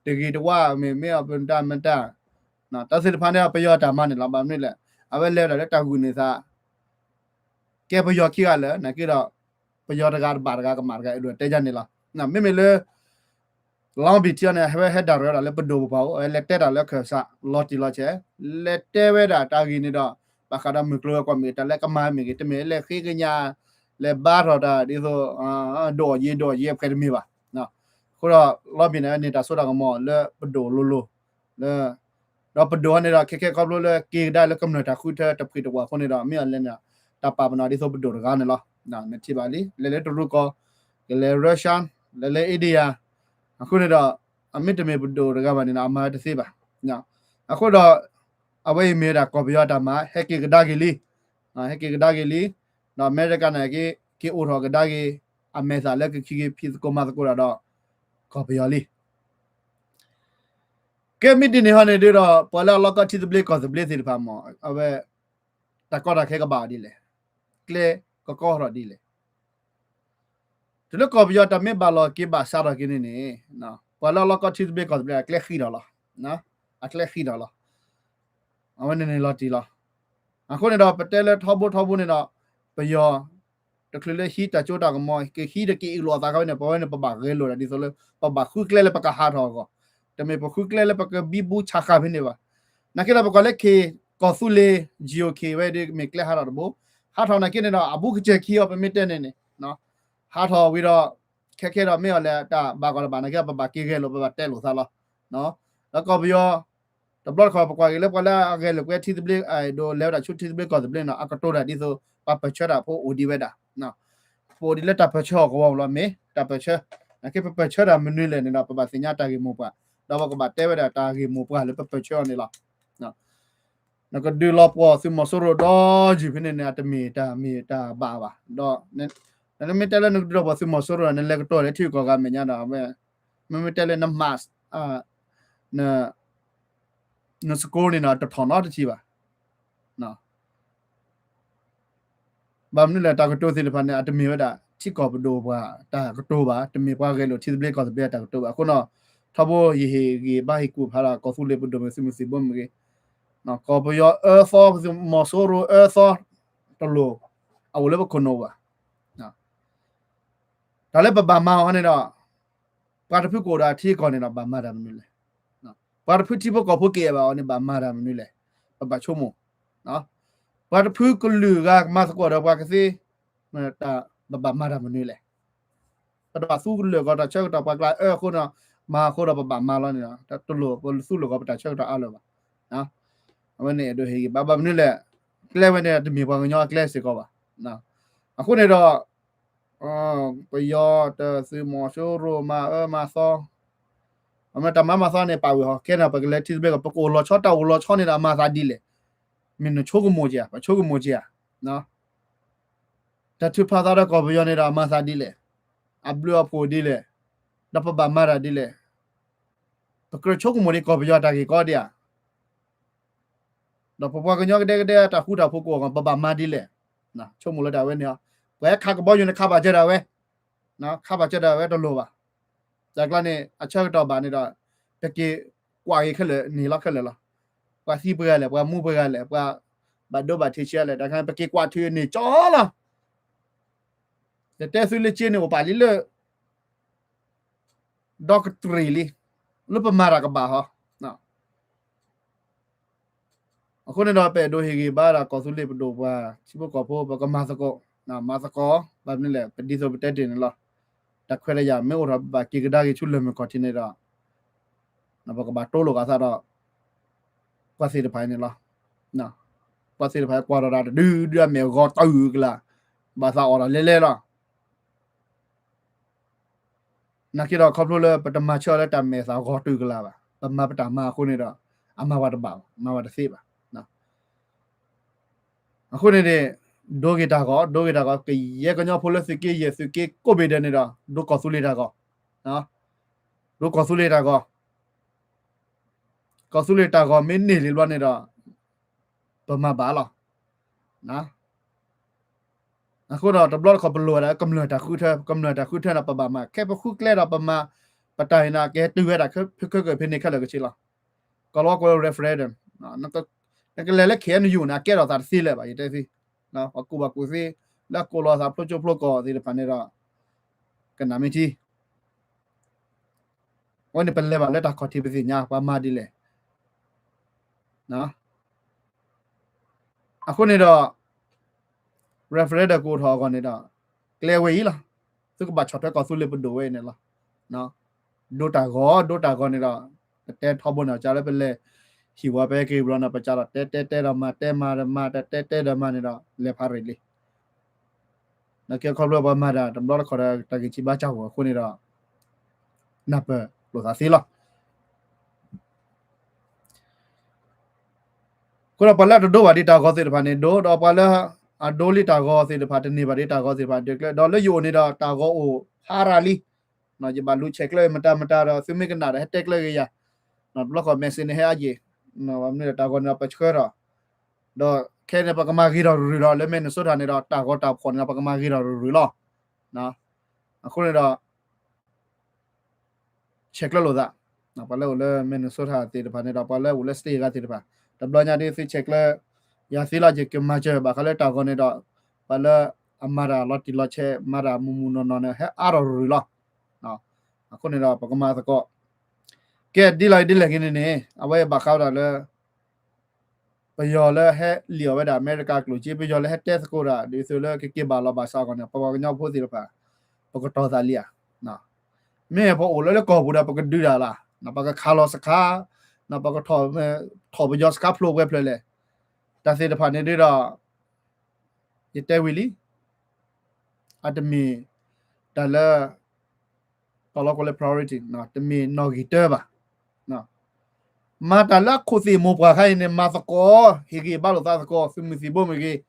တဂ့ၤတဝါ မ့မ့ၢ်အပတၢ်မတၢ် တၢ်သ့ၣ်တဖၣ်န့ၣ် ပယီၤတၢ်မၤန့ၣ်လီၤ. ဘၣ်မနုၤလဲၣ် အဝဲလဲၤဝဲဒၣ်လၢတၢ်ဂုာ်န့ၢ်သး ကဲပယီၤခံဂၤလၢာ် နာ်က့ဒီး ပယီၤတဂၤတဘၣ်တဂၤကမၣ်တဂၤ အဲၣ်ဒိးတဲယၤန့ၣ်လီၤ. မ့မ့ၢ်လၢ လီဘံၣ်ထံအီၤန့ၣ် အဝဲဟဲဒၣ်ရၢဒီးလၢပဒိၣ်ပပှၢ်အိၣ် အဝဲလဲၤတဲတၢ်လၢခၢၣ်စး လီၤတံၢ်လီၤဆဲး လဲၤတဲဝဲဒၣ်တၢ်ဂ့ၢ်န့ၣ်ဒီး ဘၣ်ဃးဒီးမုၢ်ကျိၤဝဲၤကွာ်မ့ၢ်ဂ့ၤ တၢ်လၢကမၤမ့ၢ်ဂ့ၤ တမ့ၢ်လၢဃ့ကညး လဲၤဘါထီၣ်တၢ်ဒ်သိး ဒိၣ်အီၣ်ယ့ဒိၣ်အီၣ်ယ့အဖှဲးတမ့ၢ်ဘၣ်. အဃိဒီး လီဘံၣ်န့ၣ် န့ၢ်တၢ်စိတၢ်ကမီၤလၢပဒိၣ်လိၤလိၤ လၢ ဒီးပဒိၣ်အီၤန့ၣ်ဒီး ခဲခဲခီဖျိလၢက့ၤကဒါလၢကမျၢၢ်တၢ်ဃုထၢတဖှံးတဝၢ်အဃိန့ၣ်ဒီး မ့ၢ်အီၤလဲၣ်န့ၣ် တၢ်ပာ်ပနီၣ်ဒ်သိးပဒိၣ်တဂၤန့ၣ်လီၤ. နထံၣ်ဘၣ်လံ လဲၤလၢတရူးကီၢ် ကလဲၤ Russia လဲၤလၢ India အဃိန့ၣ်ဒီး အမ့ၢ်တမ့ၢ်ပဒိၣ်တဂၤဘၣ်န့ၣ် အမၤဝဲတသ့ဘၣ်. အဃိဒီး အဝဲအံၤမ့ၢ်ဝဲဒၣ်ကီၢ်ပယီၤအတၢ်မၤ ဟဲက့ၤကဒါက့ၤလံ ဟဲက့ၤကဒါက့ၤလံ ဒီးအမဲရကၤန့ၣ် က့ၤအိၣ်ထီၣ်ကဒါက့ၤ အမဲာ်သၣ်လၢကခံက့ၤဖံးသကိးမၤသကိးတၢ်ဒီး ကီၢ်ပယီၤလံ. ကဲမ့ၢ်ဒ်န့ၣ်ဟီန့ၣ်ဒုးဒီး ပှၤလၢအလီၢ်ကီၢ်ထံသဘျ့ကီၢ်သဘျ့သ့ၣ်တဖၣ်မ့ၢ် အဝဲ တၢ်ကီတၢ်ခဲကဘၣ်အီၤဒ်လဲၣ်, ကျဲကကီထီၣ်ဒ်လဲၣ်. တုၤလၢကီၢ်ပယီၤတၢ်မ့ၢ်ဘၣ်လီၤက့ၤဘၣ်စးထီၣ်က့ၤန့ၣ်န့ၣ် ပှၤလၢအလီၢ်ကီၢ်ထံသဘျ့ကီၢ်သဘျ့အကျဲဃံးထီၣ်လီၤ. အကျဲဃံးထီၣ်လီၤ. အဝဲန့ၣ်န့ၣ်လီၤတံၢ်လီၤ. အဃိန့ၣ်ဒီး ပတဲလၢထီဘိထီဘိန့ၣ်ဒီး ပယီၤ တချုးလၢဟံးတၢ်စိတၢ်ကမီၤ ကဟံးဒီးကအ့ၣ်လိာ်အသးခီဖဲန့ၣ် ပဝဲန့ၣ် ပဘၣ်ဂဲၤလိာ်ဒၣ်ဒ်သိးလၢ ပဘၣ်ဃုကျဲလၢပကဟးထီၣ်အဂီၢ်, တမ့ၢ်ပဃုကျဲလၢပကဘံဘူဆးဃာ်ဖဲန့ၣ်ဘၣ်. နာ်က့ဒီးပကွၢ်လၢ K ကီၢ်သူလ့ၤ GOK ဝဲဒၣ်မ့ၢ်ကျဲဟးထီၣ်တဘိ, ဟးထီၣ်နာ်က့န့ၣ်ဒီး အဘူးကစၢၢ်ခံအီၤ ပမ့ၢ်တဲန့ၣ်န့ၣ် ဟးထီၣ်ဝံၤဒီး ခဲခဲဒီးမ့ၢ်အီၤလဲၣ် တၢ်ဘၣ်ကီးတဘၣ်နာ်က့ ပဘၣ်က့ၤဂဲၤလိာ် ပဘၣ်တဲလိာ်သးလီၤ. ဒီးကီၢ်ပယီၤ တဘျီတခီၣ် ပကွၢ်က့ၤလၢပှၤလၢအဂဲၤလိာ်ကွဲထံသဘျ့ အဲၣ်ဒိးလဲၤဝဲဒၣ်ဆူထံသဘျ့ကီၢ်သဘျ့န့ၣ် အကတိၤတၢ်ဒ်သိး ပှၤပၢၢ်ဆၢတၢ်ဖိအိၣ်ဒံးဝဲဒၣ်, ပအိၣ်ဒံးလၢတၢ်ပၢၢ်ဆၢအီၤကဝီၤလီၤ မ့ၢ်တၢ်ပၢၢ်ဆၢ, နာ်က့ပပၢၢ်ဆၢတၢ်မနုၤလဲၣ်န့ၣ်ဒီး ပဘၣ်သ့ၣ်ညါတၢ်ဂ့ၢ်မိၢ်ပှၢ်, ဒီးပကဘၣ်တဲဝဲဒၣ်တၢ်ဂ့ၢ်မိၢ်ပှၢ်လၢပပၢၢ်ဆၢအီၤန့ၣ်လီၤ. နကဒုးလီၤပှီၢ်သုးမီၤစိရိၤဒီယုၢ်ဖဲန့ၣ်န့ၣ် အတမ့ၢ်တၢ်မ့ၢ်တၢ်ဘၣ်ဘၣ်, ဒီး နမ့ၢ်တဲလၢနကဒုးလီၤပှီၢ်သုးမီၤစိရိၤဒီး နလဲၤကတီၤလၢထံဂုၤကီၢ်ဂၤမဲာ်ညါဒီး မ့မ့ၢ်တဲလၢနမၤ န school န့ၣ်ဒီး တထီၣ်နီတထံၣ်ဘၣ်. ဘၣ်မနုၤလဲၣ် တၢ်ကတိၤသ့ၣ်တဖၣ်န့ၣ် အတမ့ၢ်ဝဲဒၣ် ထံကီၢ်ပဒိၣ်ပပှၢ်တၢ်ကတိၤဘၣ်, တမ့ၢ်ပှၤဂဲၤလိာ်ထံသဘျ့ကီၢ်သဘျ့အတၢ်ကတိၤဘၣ်. အဃိဒီး ထီဘိယဟ့ၣ်ဂံၢ်ဘါဟ့ၣ်ကူၣ်ဖးဒီး ကီၢ်သူလ့ၤပဒိၣ်မ့ၢ်သုးမုၢ်သံၣ်ဘိမ့ၢ်ဂ့ၤ, ကီၢ်ပယီၤအၢသီ သုးမီၤစိရိၤအၢသီ တလိၣ် အအိၣ်လၢပခိၣ်နူာ်ဘၣ်. တၢ်လၢပဘၣ်မၤအီၤန့ၣ်ဒီး ပှၤတဖုကအိၣ်ဒီးအထံအကီၢ်န့ၣ်ဒီး ဘၣ်မၤတၢ်မနုၤလဲၣ်. ပှၤတဖုထံဖိကီၢ်ဖိကအဲၣ်ဘၣ်အီၤန့ၣ် ဘၣ်မၤတၢ်မနုၤလဲၣ်. ပဘၣ်ဆိကမိၣ်, ပှၤတဖုကလုာ်ဂၤကမၤသကိးဒီးပှၤကသ့, တၢ်ဘၣ်မၤတၢ်မနုၤလဲၣ်. ပတဘၣ်သူလၢာ်ဂီၤတၢ်ဆၢကတီၢ် ပှၤကျါအၢအဃိဒီး မၤအဃိဒီးပဘၣ်မၤလီၤန့ၣ်ဒီး တလိၣ်ပသူလၢာ်ဂီၤပတၢ်ဆၢကတီၢ်အါလၢၤဘၣ်. အဝဲန့ၣ်အဲၣ်ဒိးဟ့ၣ်ဂံၢ်ဘါ ဘၣ်မနုၤလဲၣ်. ကျဲဝဲန့ၣ်တမ့ၢ်ပှၤကညီအကျဲစ့ၢ်ကီးဘၣ်. အဃိန့ၣ်ဒီး ပယီၤတသုးမီၤစိရိၤမၤအၢမၤသီ, အမ့ၢ်တၢ်မၤမၤသီန့ၣ် ပာ်ဝံၤဟီ ခဲန့ၣ် ပကလဲၤထံသဘျ့ကီး ပကအိၣ်လီၤဆီတၢ်အိၣ်လီၤဆီန့ၣ်ဒီး အမၤသးဒ်လဲၣ်. မ့ၢ်နဆိကမိၣ်က့ၤဧါ, ပဆိကမိၣ်က့ၤဧါ. တၢ်ထုးဖးသးဒီးကီၢ်ပယီၤန့ၣ်ဒီး အမၤသးဒ်လဲၣ်, အဘျုးအဖှိၣ်ဒ်လဲၣ်, ဒီးပဘၣ်မၤတၢ်ဒ်လဲၣ်. ပကြၢးဆိကမိၣ်ဒ်ကီၢ်ပယီၤတၢ်ဂ့ၢ်ကီဒံးဧါ. ဒီးပပှၤကညီကဒဲကဒဲတၢ်ဃူတၢ်ဖိးကအိၣ်ဂီၢ် ပဘၣ်မၤဒ်လဲၣ်. ဆိကမိၣ်လၢတၢ်ဝဲန့ၣ်, ပှၤဟဲခးကဘီယူၤန့ၣ် ခးဘၣ်စၢၤဒၣ်ဝဲ, ခးဘၣ်စၢၤဒၣ်ဝဲတလိၣ်ဘၣ်. တၢ်ကျါန့ၣ် အဆၢကတီၢ်ဘၣ်န့ၣ်ဒီး ပက့ၤကွၢ်က့ၤခဲလၢာ်န့ၣ်လီၤခဲလၢာ်လီၤ. ပှၤသံပှဲၤဂၤလဲၣ်, ပှၤမူပှဲၤဂၤလဲၣ်, ပှၤဘၣ်ဒိဘၣ်ထံးဆံးလဲၣ်, တၢ်ခါန့ၣ် ပက့ၤကွၢ်ထုးန့ၣ်ကၠီလီၤ. ယတဲသုလၢက့န့ၣ်အိၣ်ပာ်လံလၢ ဒီကတြံၢ်လံ, လၢပမၤတၢ်ကဘၣ်ဟီ. အဃိန့ၣ်ဒီး ပအဲၣ်ဒိးဟ့ၣ်ဂံၢ်ဘါဒီးကီၢ်သူလ့ၤပဒိၣ်ပှၤ ထံဖိကီၢ်ဖိ ပကမၤသကိး, မၤသကိး, ဘၣ်မနုၤလဲၣ် ပဒ်သိးပတဲတ့ၢ်န့ၣ်လီၤ. တၢ်ခွဲးတၢ်ယာ်မ့ၢ်အိၣ်ထီၣ် ပဘၣ်က့ၤကဒါက့ၤဆူလၢၢ်မုၢ်ခီၣ်ထံးန့ၣ်ဒီး ပကဘၣ်တိလိာ်က့ၤသးဒီး ပှၤသ့ၣ်တဖၣ်အံၤန့ၣ်လီၤ. ပှၤသ့ၣ်တဖၣ်ကွၢ်ထီၣ်တၢ်တဒုဒုအမဲာ်ဂီၤတုၤကလာ်, ဘၣ်သးအီၣ်တၢ်လဲၤလဲၤလီၤ. နာ်က့ဒီးခီဖျိလၢပတမၤဆၢအီၤလၢတၢ်မဲာ်သးဂီၤတုၤကလာ်ဘၣ်, ပမၤပတၢ်မၤအဃိန့ၣ်ဒီး အမၤဝဲတဘၣ်ဘၣ်, မၤဝဲတသ့ဘၣ်. အဃိန့ၣ်န့ၣ် ဒိဂ့ၤတၢ်ဂီၤ, ဒိဂ့ၤတၢ်ဂီၤ, ကယဲၢ်ကညီဖိလၢသုးက့ယဲၢ် သုးက့ကိးဘ့ၣ်ဒဲးန့ၣ်ဒီး ဒိကီၢ်သူလ့ၤတၢ်ဂီၤ, ဒိကီၢ်သူလ့ၤတၢ်ဂီၤ, ကီၢ်သူလ့ၤတၢ်ဂီၤမ့ၢ်န့ၢ်လံဘျီန့ၣ်ဒီး ပမၤဘၣ်လီၤ. အဃိဒီးတဘျီတခီၣ်ပလိၣ်ဝဲဒၣ်ကမျၢၢ်တၢ်ဃုထၢ, ကမျၢၢ်တၢ်ဃုထၢဒီးပဘၣ်မၤ, ခဲပဃုကျဲဒီးပမၤ, ပတၢ်အံၤန့ၣ် ကဟဲတုၤဝဲဒၣ်ဖဲ ဖဲ ဖဲန့ၣ်ခဲလၢာ်ကဆ့လီၤ. ကီၢ်လီၤဝဲကိးလၢ referendum, နကလဲၤလၢ ခ့ၣ်အဲၣ်ယူၣ်န့ၣ် အကဲထီၣ်သးတသ့လၢၤဘၣ် ယတဲသ့, ပှၤကူၣ်ဘၣ်ကူၣ်သ့ လၢအကိးလီၤသးဖျိကၠိဖျိကီၢ်သ့ၣ်တဖၣ်န့ၣ်ဒီး ကနၣ်မ့ၢ်ထံ အဝဲန့ၣ်ပလဲၤဘၣ်လၢတၢ်ခီၣ်ထံးပသ့ၣ်ညါ ပှၤမၤဒ်လဲၣ်. အဃိန့ၣ်ဒီး referendum ကအိၣ်ထီၣ်အဂီၢ်န့ၣ်ဒီး ကျဲဝဲအံၤလီၤ. သုကဘၣ်ဆီၣ်ထွဲကီၢ်သူလ့ၤပဒိၣ်ဝဲအံၤန့ၣ်လီၤ. ဒိတၢ်ဂီၤ, ဒိတၢ်ဂီၤန့ၣ်ဒီး ပတဲထီဘိန့ၣ် ကလၢပလဲၤဟံၣ်ဝဲပဟဲက့ၤဘျီန့ၣ် ပကဒီးတဲတဲတဲဒီးမၤ, တဲမၤဒီးမၤ, တဲတဲတဲဒီးမၤန့ၣ်ဒီး လဲၤဖးရ့ၣ်လံ. နကဲခီဖျိပှၤမၤတၢ်တဘျီတခီၣ်ဒီး တၢ်ဂ့ၢ်စံးဘါစၢ်ဂီၢ်အဃိန့ၣ်ဒီး နၢ်ပၢၢ်လိာ်သးသ့လီၤ. အဃိဒီးပှၤလၢအတဒိဘၣ်ဒံးတၢ်ဂီၤသ့ၣ်တဖၣ်န့ၣ် ဒိ, ဒီးပှၤလၢအဒိလံတၢ်ဂီၤသ့ၣ်တဖၣ် တန့ၢ်ဘၣ်ဒံးတၢ်ဂီၤသ့ၣ်တဖၣ် ဒုးကျဲ, ဒီးလၢယအိၣ်န့ၣ်ဒီး တၢ်ဂီၤအိၣ်ဖးရၤလံ. ယဘၣ်လူၤဆဲးကျၢမတၤမတၤဒီး သုမ့ၢ်ကနၣ်ဒီး ဟဲတဲကျၢက့ၤယၤ, တဘျီဃီ message န့ၣ် ဟဲအါယံာ်, ဘၣ်မနုၤဒီးတၢ်ဂီၤန့ၣ်ဒီးပဆှၢထီၣ်, ဒီးခဲအံၤန့ၣ် ပကမၤဂ့ၤထီၣ်ရုၢ်ရုၢ်လီၤ. လၢ Minnesota န့ၣ်ဒီး တၢ်ဂီၤတၢ်ဖှီၣ်န့ၣ်ဒီး ပကမၤဂ့ၤထီၣ်ရုၢ်ရုၢ်လီၤ. အဃိန့ၣ်ဒီး ဆဲးကျၢလိာ်သး, ပှၤလၢအိၣ်လၢ Minnesota သ့ၣ်တဖၣ်န့ၣ်ဒီး ပှၤလၢအိၣ်လၢ state ဂၤသ့ၣ်တဖၣ် တဘျီညါဒ်သုဆဲးကျၢ ယၤသ့လီၤ ယကမၤစၢၤဘၣ်ဃးလၢတၢ်ဂီၤန့ၣ်ဒီး ပှၤလၢအမၤတၢ်လီၤတံၢ်လီၤဆဲး မၤတၢ်မုၢ်မုၢ်နီၢ်နီၢ်န့ၣ် ဟဲအါထီၣ်ရုၢ်ရုၢ်လီၤ. အဃိန့ၣ်ဒီး ပကမၤသကိး ကဲဒ်လဲၣ်ဒ်လဲၣ်ဂ့ၤန့ၣ်န့ၣ် အဝဲဘၣ်ဃးဝဲဒၣ်လၢ ပယီၤလၢဟဲလံၣ်အီၣ်ဝဲဒၣ်အမဲရကၤကျိၣ်စ့ ပယီၤလၢဟဲတဲသကိးတၢ် ဒ်သိးလၢကက့ၤဘၣ်လီၤဘၣ်စးအဂီၢ်န့ၣ် ပပှၤကညီဖိသ့ၣ်တဖၣ် ပကတီၤသးလံဧါ. မ့ၢ်ပအိၣ်လၢလၢကီၢ်ပူၤဒီး ပကဒုးတၢ်လၢ်, ပကခးလီၤစခါ, ပကထီၣ်ပယီၤစခါဖျိဝဲဖျၢၣ်လဲၣ်, တၢ်သ့ၣ်တဖၣ်န့ၣ်ဒ်ဒီး ယတဲဝံၤလံ အတမ့ၢ်တၢ်လၢ တၢ်လီၤကီးလၢ priority တမ့ၢ်နီၣ်ဂံၢ်တၢဘၣ်. မၤတၢ်လၢအခိၣ်သ့ၣ်မိၢ်ပှၢ်ခါအံၤန့ၣ် မၤသကိး ဟ့ၣ်ဂံၢ်ဘါလိာ်သးသကိး သုးမုၢ်သံၣ်ဘိမ့ၢ်ဂ့ၤ,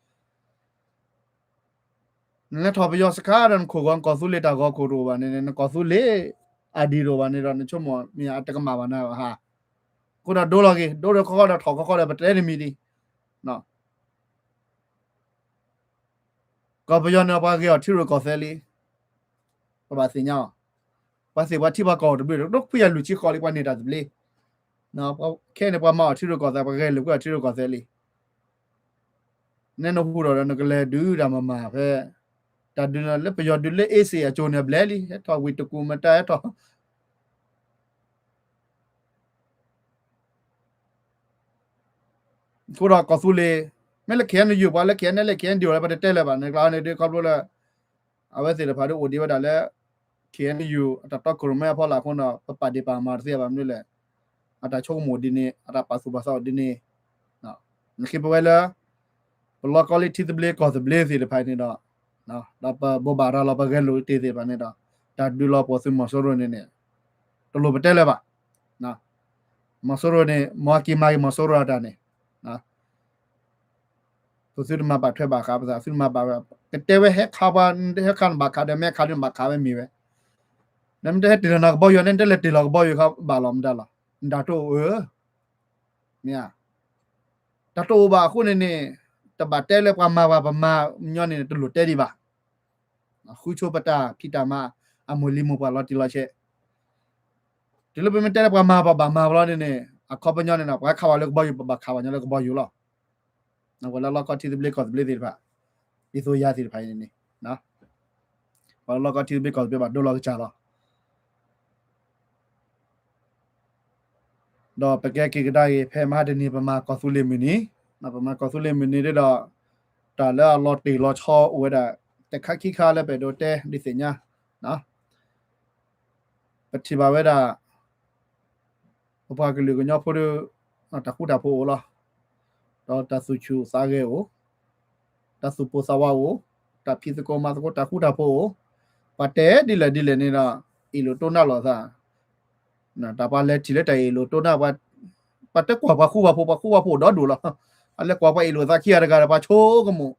နလဲၤထီၣ်ပယီၤစခါဒီး နခိၣ်ဂီၤ နကီၢ်သူလ့ၤတၢ်ဂီၤခိၣ်တအိၣ်ဘၣ်န့ၣ် နကီၢ်သူလ့ၤ ID တအိၣ်ဘၣ်န့ၣ်ဒီး နဆိကမိၣ်မ့ၢ်အတကမၣ်ဘၣ်နၤဘၣ်ဟါ. အဃိဒီးဒိလီၤဂ့ၤ ဒိဒီးခီခီဒီးထီၣ်ခီခီဒီး ပတဲတမံၤဒံး ကီၢ်ပယီၤန့ၣ် ပှၤဂ့ၤအီၤထံရူၢ်ကီၢ်သဲးလံ. ပဘၣ်သ့ၣ်ညါအီၤ, ပှၤသ့ၣ်ပှၤထံပှၤကီၢ်အိၣ်တဘျုးဒီး ဒိခွံကယၤလွံၢ်ဆံဃီလံ ပှၤန့ၢ်တၢ်သဘျ့. ခဲအံၤန့ၣ် ပှၤမၤအီၤထံရူၢ်ကီၢ်သဲး ပှၤဂဲၤလိာ်ကွဲအီၤထံရူၢ်ကီၢ်သဲးလံ. နဲနဟူထီၣ်ဒီး နကလဲၤဒုးတၢ်မၤမၤဖဲ တၢ်ဒုးန့ၣ်လၢပယီၤဒုးလၢ အ့စ့ၣ် အကၠိန့ၣ်အဘျဲၣ်လံ ဟဲထီၣ်ဝံၤတကူၣ်မတၤဟဲထီၣ် အဃိဒီးကီၢ်သူလ့ၤ မ့ၢ်လၢ KNU ပှၤလၢ KNLA KNDO လၢပတတဲလၢၤဘၣ်န့ၣ် ကျါန့ၣ်ဒ်ခီဖျိလၢ အဝဲသ့ၣ်တဖၣ်ဒ်အိၣ်ဒံးဝဲဒၣ်လၢ KNU အတၢ်တီခိၣ်ရိၣ်မဲအဖီလာ်အဃိန့ၣ် ပပာ်ဒ့ၣ်ပာ်ကမၣ်တသ့ဘၣ်မနုၤလဲၣ်, အတၢ်ဆိကမိၣ်ဒ်န့ၣ် အတၢ်ပာ်သူၣ်ပာ်သးအိၣ်ဒ်န့ၣ်, နခ့ပဝဲလၢ ပလီၢ်ကီၢ်လၢထံသဘျ့ကီၢ်သဘျ့သ့ၣ်တဖၣ်န့ၣ်ဒီး, ဒီးပဘိးဘၣ်ရၤလီၤပဂဲၤလိာ်တ့ၢ်သ့ၣ်တဖၣ်န့ၣ်ဒီး, တၢ်ဒုးလီၤပှီၢ်သုးမီၤစိရိၤန့ၣ်န့ၣ်, တလိၣ်ပတဲလၢၤဘၣ်. မီၤစိရိၤန့ၣ် မ်အက့ၤမၤက့ၤမီၤစိရိၤအတၢ်န့ၣ်, ပသုတမၤဘၣ်ထွဲဘၣ်ဃးပသး သုတမၤဘၣ်ဝဲ, ကတဲဝဲဟဲခးပှၤ, ဟဲခးနဘၣ်ခးဒီး မ့ၢ်ခးဒ်နဘၣ်ခးဝဲမ့ၢ်ဝဲ, နမ့ၢ်တဟဲတ့ၢ်လီၤနၤကဘီယူၤ နတလဲၤတ့ၢ်လီၤကဘီယူၤခီဘၣ်လီၤမတၤလီၤ, နတၢ်တအိၣ်ဧၢ, မ့ၢ်ဧါ, တၢ်တအိၣ်ဘၣ်အဃိန့ၣ်န့ၣ်, တဘၣ်တဲလၢပှၤမၤပှၤပမၤညီန့ၣ် တလိၣ်တဲဒံးဘၣ်. ဃုဆိပတၢ်ဖံးတၢ်မၤ အမိၢ်လံၤမိၢ်ပှၢ်လီၤတံၢ်လီၤဆဲး, တုၤလၢပမ့ၢ်တဲလၢပှၤမၤပှၤဘၣ်မၤပှၤလီၤန့ၣ်န့ၣ် အခီပညီန့ၣ်ဒီး ပှၤခးဝဲလၢကဘီယူၤ ပဘၣ်ခးဝဲညီလၢကဘီယူၤလီၤ. ပှၤလၢလီၢ်ကီၢ်ထံသဘျ့ကီၢ်သဘျ့သ့ၣ်တဖၣ်, ဒ်သိးယၤသ့ၣ်တဖၣ်အံၤန့ၣ်န့ၣ်, ပှၤလၢလီၢ်ကီၢ်ထံသဘျ့ကီၢ်သဘျ့ဘၣ်ဒိလီၤကစၢ်လီၤ. ဒီးပကဲက့ၤကဒါက့ၤ ဖဲမဟါတနံၤ ပမၤကီၢ်သူလ့ၤမုၢ်နံၤ, ပမၤကီၢ်သူလ့ၤမုၢ်နံၤဒ်ဒီး, တၢ်လၢအလီၤတ့ၢ်လီၤဆီအိၣ်ဝဲဒၣ် တခါခံခါလၢပအဲၣ်ဒိးတဲဒုးသ့ၣ်ညါ, ပထံၣ်ဘၣ်ဝဲဒၣ် ပပှၤကလုာ်ကညီဖိဒီး တၢ်ဃူတၢ်ဖိးအိၣ်လီၤ. ဒီးတၢ်သူၣ်ဆူၣ်သးဂဲၤအိၣ်, တၢ်သူၣ်ပိၢ်သးဝးအိၣ်, တၢ်ဖံးသကိးမၤသကိးတၢ်ဃူတၢ်ဖိးအိၣ်, ပှၤတဲဒ်လဲၣ်ဒ်လဲၣ်န့ၣ်ဒီး အ့ၣ်လိာ်တိၢ်နၢ်လိာ်သး, တၢ်ပှၤလဲၤထံၣ်လၢတၢ်အ့ၣ်လိာ်တိၢ်နၢ်, ပှၤတကွၢ်ပှၤဃူပှၤဖိး, ပှၤဃူပှၤဖိးအိၣ်ဒီဒူၣ်လီၤ. အလဲၤကွၢ်ပှၤအ့ၣ်လိာ်သးခံဂၤတဂၤဒီး ပှၤဆိကမိၣ်,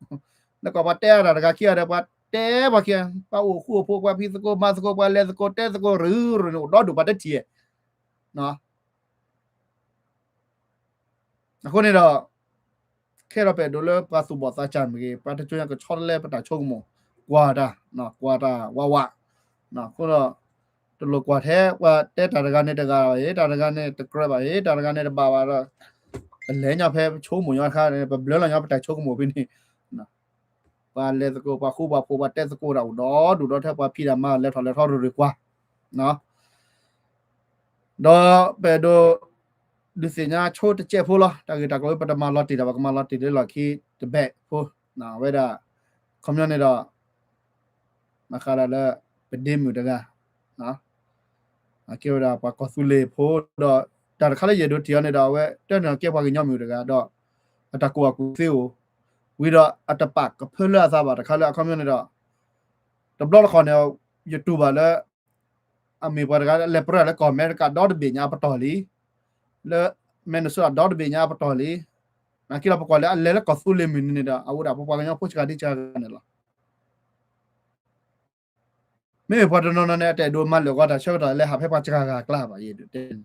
လဲၤကွၢ်ပှၤတဲအတၢ်တဂၤခံဂၤဒီး ပှၤတဲပှၤခံဂၤ, ပှၤအိၣ်ဃူအိၣ်ဖိး, ပှၤဖံးသကိးမၤသကိး, ပှၤလဲၤသကိးတဲသကိး ရုၢ်ရုၢ်န့ၣ် အိၣ်ဒီဒူၣ် ပှၤတထံၣ် အဃိန့ၣ်ဒီး ခဲဒီးပအဲၣ်ဒိးလၢပှၤသူၣ်ဘီၣ်သးစၢ်မ့ၢ်ဂ့ၤ, ပှၤတကၠိညါကဆီတလဲပတၢ်ဆိကမိၣ်, ကွၢ်တၢ်, ကွၢ်တၢ်ဝးဝး, အဃိဒီး တလိၣ်ကွၢ်ထဲ ပှၤတဲတၢ်တဂၤန့ၣ်တဂၤဘၣ်အံၤ, တၢ်တဂၤန့ၣ်တကြၢးဘၣ်အံၤ, တၢ်တဂၤန့ၣ်တဘၣ်ဘၣ်ဒီး, ပလဲၤညီဖဲပဆိကမိၣ်ညီတခါန့ၣ် ပဘျၢလီၤညီပတၢ်ဆိကမိၣ်ဖဲန့ၣ် ပှၤလဲၤသကိး ပှၤဃူပှၤဖိး ပှၤတဲသကိးတၢ်အိၣ်ဒီဒူၣ်ဒီး ထဲပှၤဖံးတၢ်မၤလဲၤထီၣ်လဲၤထီၣ်ရူၤရူၤကွၢ်, ဒီးပအဲၣ်ဒိး ဒုးသ့ၣ်ညါဆိတစဲးဖိလီၤ. တၢ်ဂ့ၢ်တၢ်ကျိၤပတမၤလီၤတံၢ်ဒီး ပကမၤလီၤတံၢ်လၢလီၢ်ခံတဘ့ၣ်ဖိ, အဝဲဒၣ် ခီပညီန့ၣ်ဒီး မၤဃးဒၣ်လၢ ပဒ့မုၣ်တဂၤ ကဲဝဲဒၣ်ပှၤကီၢ်သူလ့ၤဖိဒီး တၢ်တခါလၢယအဲၣ်ဒိးထံၣ်အီၤန့ၣ်ဒီး အဝဲတၢ်န့ၣ်ကဲပှၤကညီမုၣ်တဂၤဒီး အတၢ်ကူၣ်ဘၣ်ကူၣ်သ့အိၣ်, ဝံၤဒီးအတပာ်ကဖၢလၢအသးဘၣ်တခါလၢအခီပညီန့ၣ်ဒီး တဘျီတခီၣ်န့ၣ် ယတူၢ်ဘၣ်လၢ အမ့ၢ်ပှၤတဂၤလၢလဲၤပြၢလၢကီၢ်အမဲရကၤဒီတဘ့ၣ်ညါအပတီၢ်လံ, လၢ Minnesota ဒီတဘ့ၣ်ညါအပတီၢ်လံ. နာ်က့ဒီးပကွၢ်လၢအလဲၤလၢကီၢ်သူလ့ၤမုၢ်နံၤန့ၣ်ဒီး အဝဲဒၣ်ပပှၤကညီဖိစှၤဒံစှၤဂၤန့ၣ်လီၤ. မ့မ့ၢ်ပှၤတနီၤနီၤန့ၣ် အတအဲၣ်ဒိးမၤလၢာ်ဂီၤတၢ်ဆၢကတီၢ်လၢဟးဖဲပှၤစှၤဂၤအကျါဘၣ် ယအဲၣ်ဒိးတဲန့ၣ်.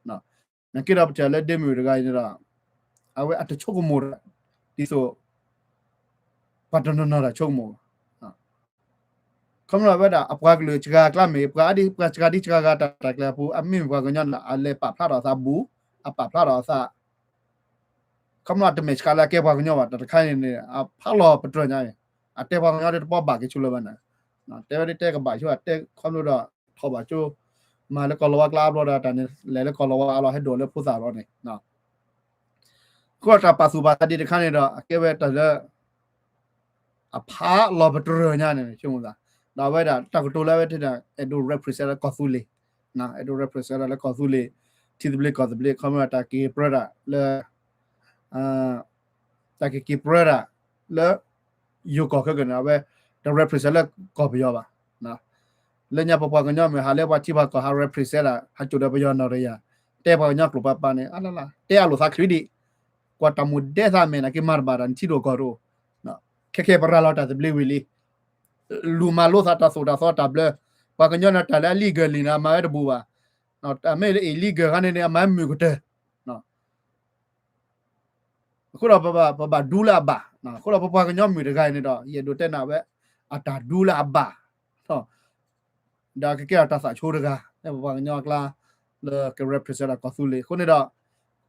နာ်က့ဒီးပထံၣ်လၢဒ့မုၣ်တဂၤအံၤန့ၣ်ဒီး အဝဲအတဆိကမိၣ်တၢ် ဒ်သိး ပှၤတနီၤနီၤတၢ်ဆိကမိၣ်ဘၣ်. ခီဖျိဝဲဒၣ်အပှၤကလုာ်စှၤအကျါမ့ၢ်ဂ့ၤ ပှၤအါဒံးပှၤစှၤဒံစှၤဂၤတၢ်တၢ်ကျဲၤအပူၤ အမ့မ့ၢ်ပှၤကညီန့ၣ် အလဲၤပာ်ဖျါထီၣ်အသးဘူး, အပာ်ဖျါထီၣ်အသး ခီဖျိတမ့ၢ်စှၤလၢအကဲပှၤကညီဘၣ် တၢ်တခါန့ၣ်န့ၣ် အဖးလီၤပတြၢၤညါအံၤ, အတဲပှၤကညီတပီဘၣ်က့ၤဆိလၢၤဘၣ်န့ၣ်, တဲဝဲဒ်တဲကဘၣ်ဆိ အတဲခီဖျိဒီး ထီၣ်ဘၣ်ကၠိ မၤလၢကီၢ်လီၤဝါကျါအဘျီဒီး တၢ်န့ၣ်လဲၤလၢကီၢ်လီၤဝါအလီၢ်ဟဲဒိၣ်လၢဖိသၣ်လီၤန့ၣ် အဃိဒီးတၢ်ပာ်သူၣ်ပာ်သးဒံးတခါန့ၣ်ဒီး အကဲဝဲတၢ်လၢ အဖးလီၤပတြၢၤညါန့ၣ် ဆိကမိၣ်သး, ဒီးအဝဲဒၣ်တၢ်ကတိၤလၢအဝဲသ့ၣ်န့ၣ် အဲၣ်ဒိး represent လၢကီၢ်သူလ့ၤ, အဲၣ်ဒိး represent လၢကီၢ်သူလ့ၤ, ထံသဘျ့ကီၢ်သဘျ့ ခီဖျိတၢ်က့ၤပြၢတၢ်လၢ တၢ်က့ၤက့ၤပြၢတၢ်လၢ ယိၤကီၢ်ခဲကနံၣ် အဝဲတ represent လၢကီၢ်ပယီၤဘၣ်. လၢညါပပှၤကညီမ့ၢ်ဟးလၢပှၤထံပှၤကီၢ်ဟး represent တၢ် ဟးစိာ်ဒီးပယီၤနီၢ်တယၢ်, တဲပှၤကညီကျိာ်ပၤပၤန့ၣ် အလၢလၢ တဲအလိာ်သးချုးဒံး, ကွၢ်တၢ်မူးဒဲသးမဲာ် နာ်က့မၤတဘၣ်တၢ်နထံဒိၣ်ကီၢ်ဒိၣ်, ခဲခဲပရၤလီၤတၢ်သဘျ့ဝံၤလံ လူၤမၤလိသးတၢ်သိၣ်တၢ်သီတၢ်ဘျၢ, ပှၤကညီန့ၣ်တၢ်လၢအ legal လံန့ၣ် အမၤဝဲတဘူးဘၣ်, တၢ်မ့ၢ်လၢ illegal ခါန့ၣ်န့ၣ် အမၤမုာ်ကတၢၢ်, အဃိဒီးပဘၣ်ဒူလၢအဘၣ်, အဃိဒီးပပှၤကညီမုၣ်တဂၤအံၤန့ၣ်ဒီး ယအဲၣ်ဒိးတဲနၤဝဲ အတၢ်ဒူလၢအဘၣ်, ဒီးကကဲထီၣ်တၢ်သးဆိတဂၤ လၢပပှၤကညီအကျါ လၢက represent ဒီးကီၢ်သူလ့ၤအဃိန့ၣ်ဒီး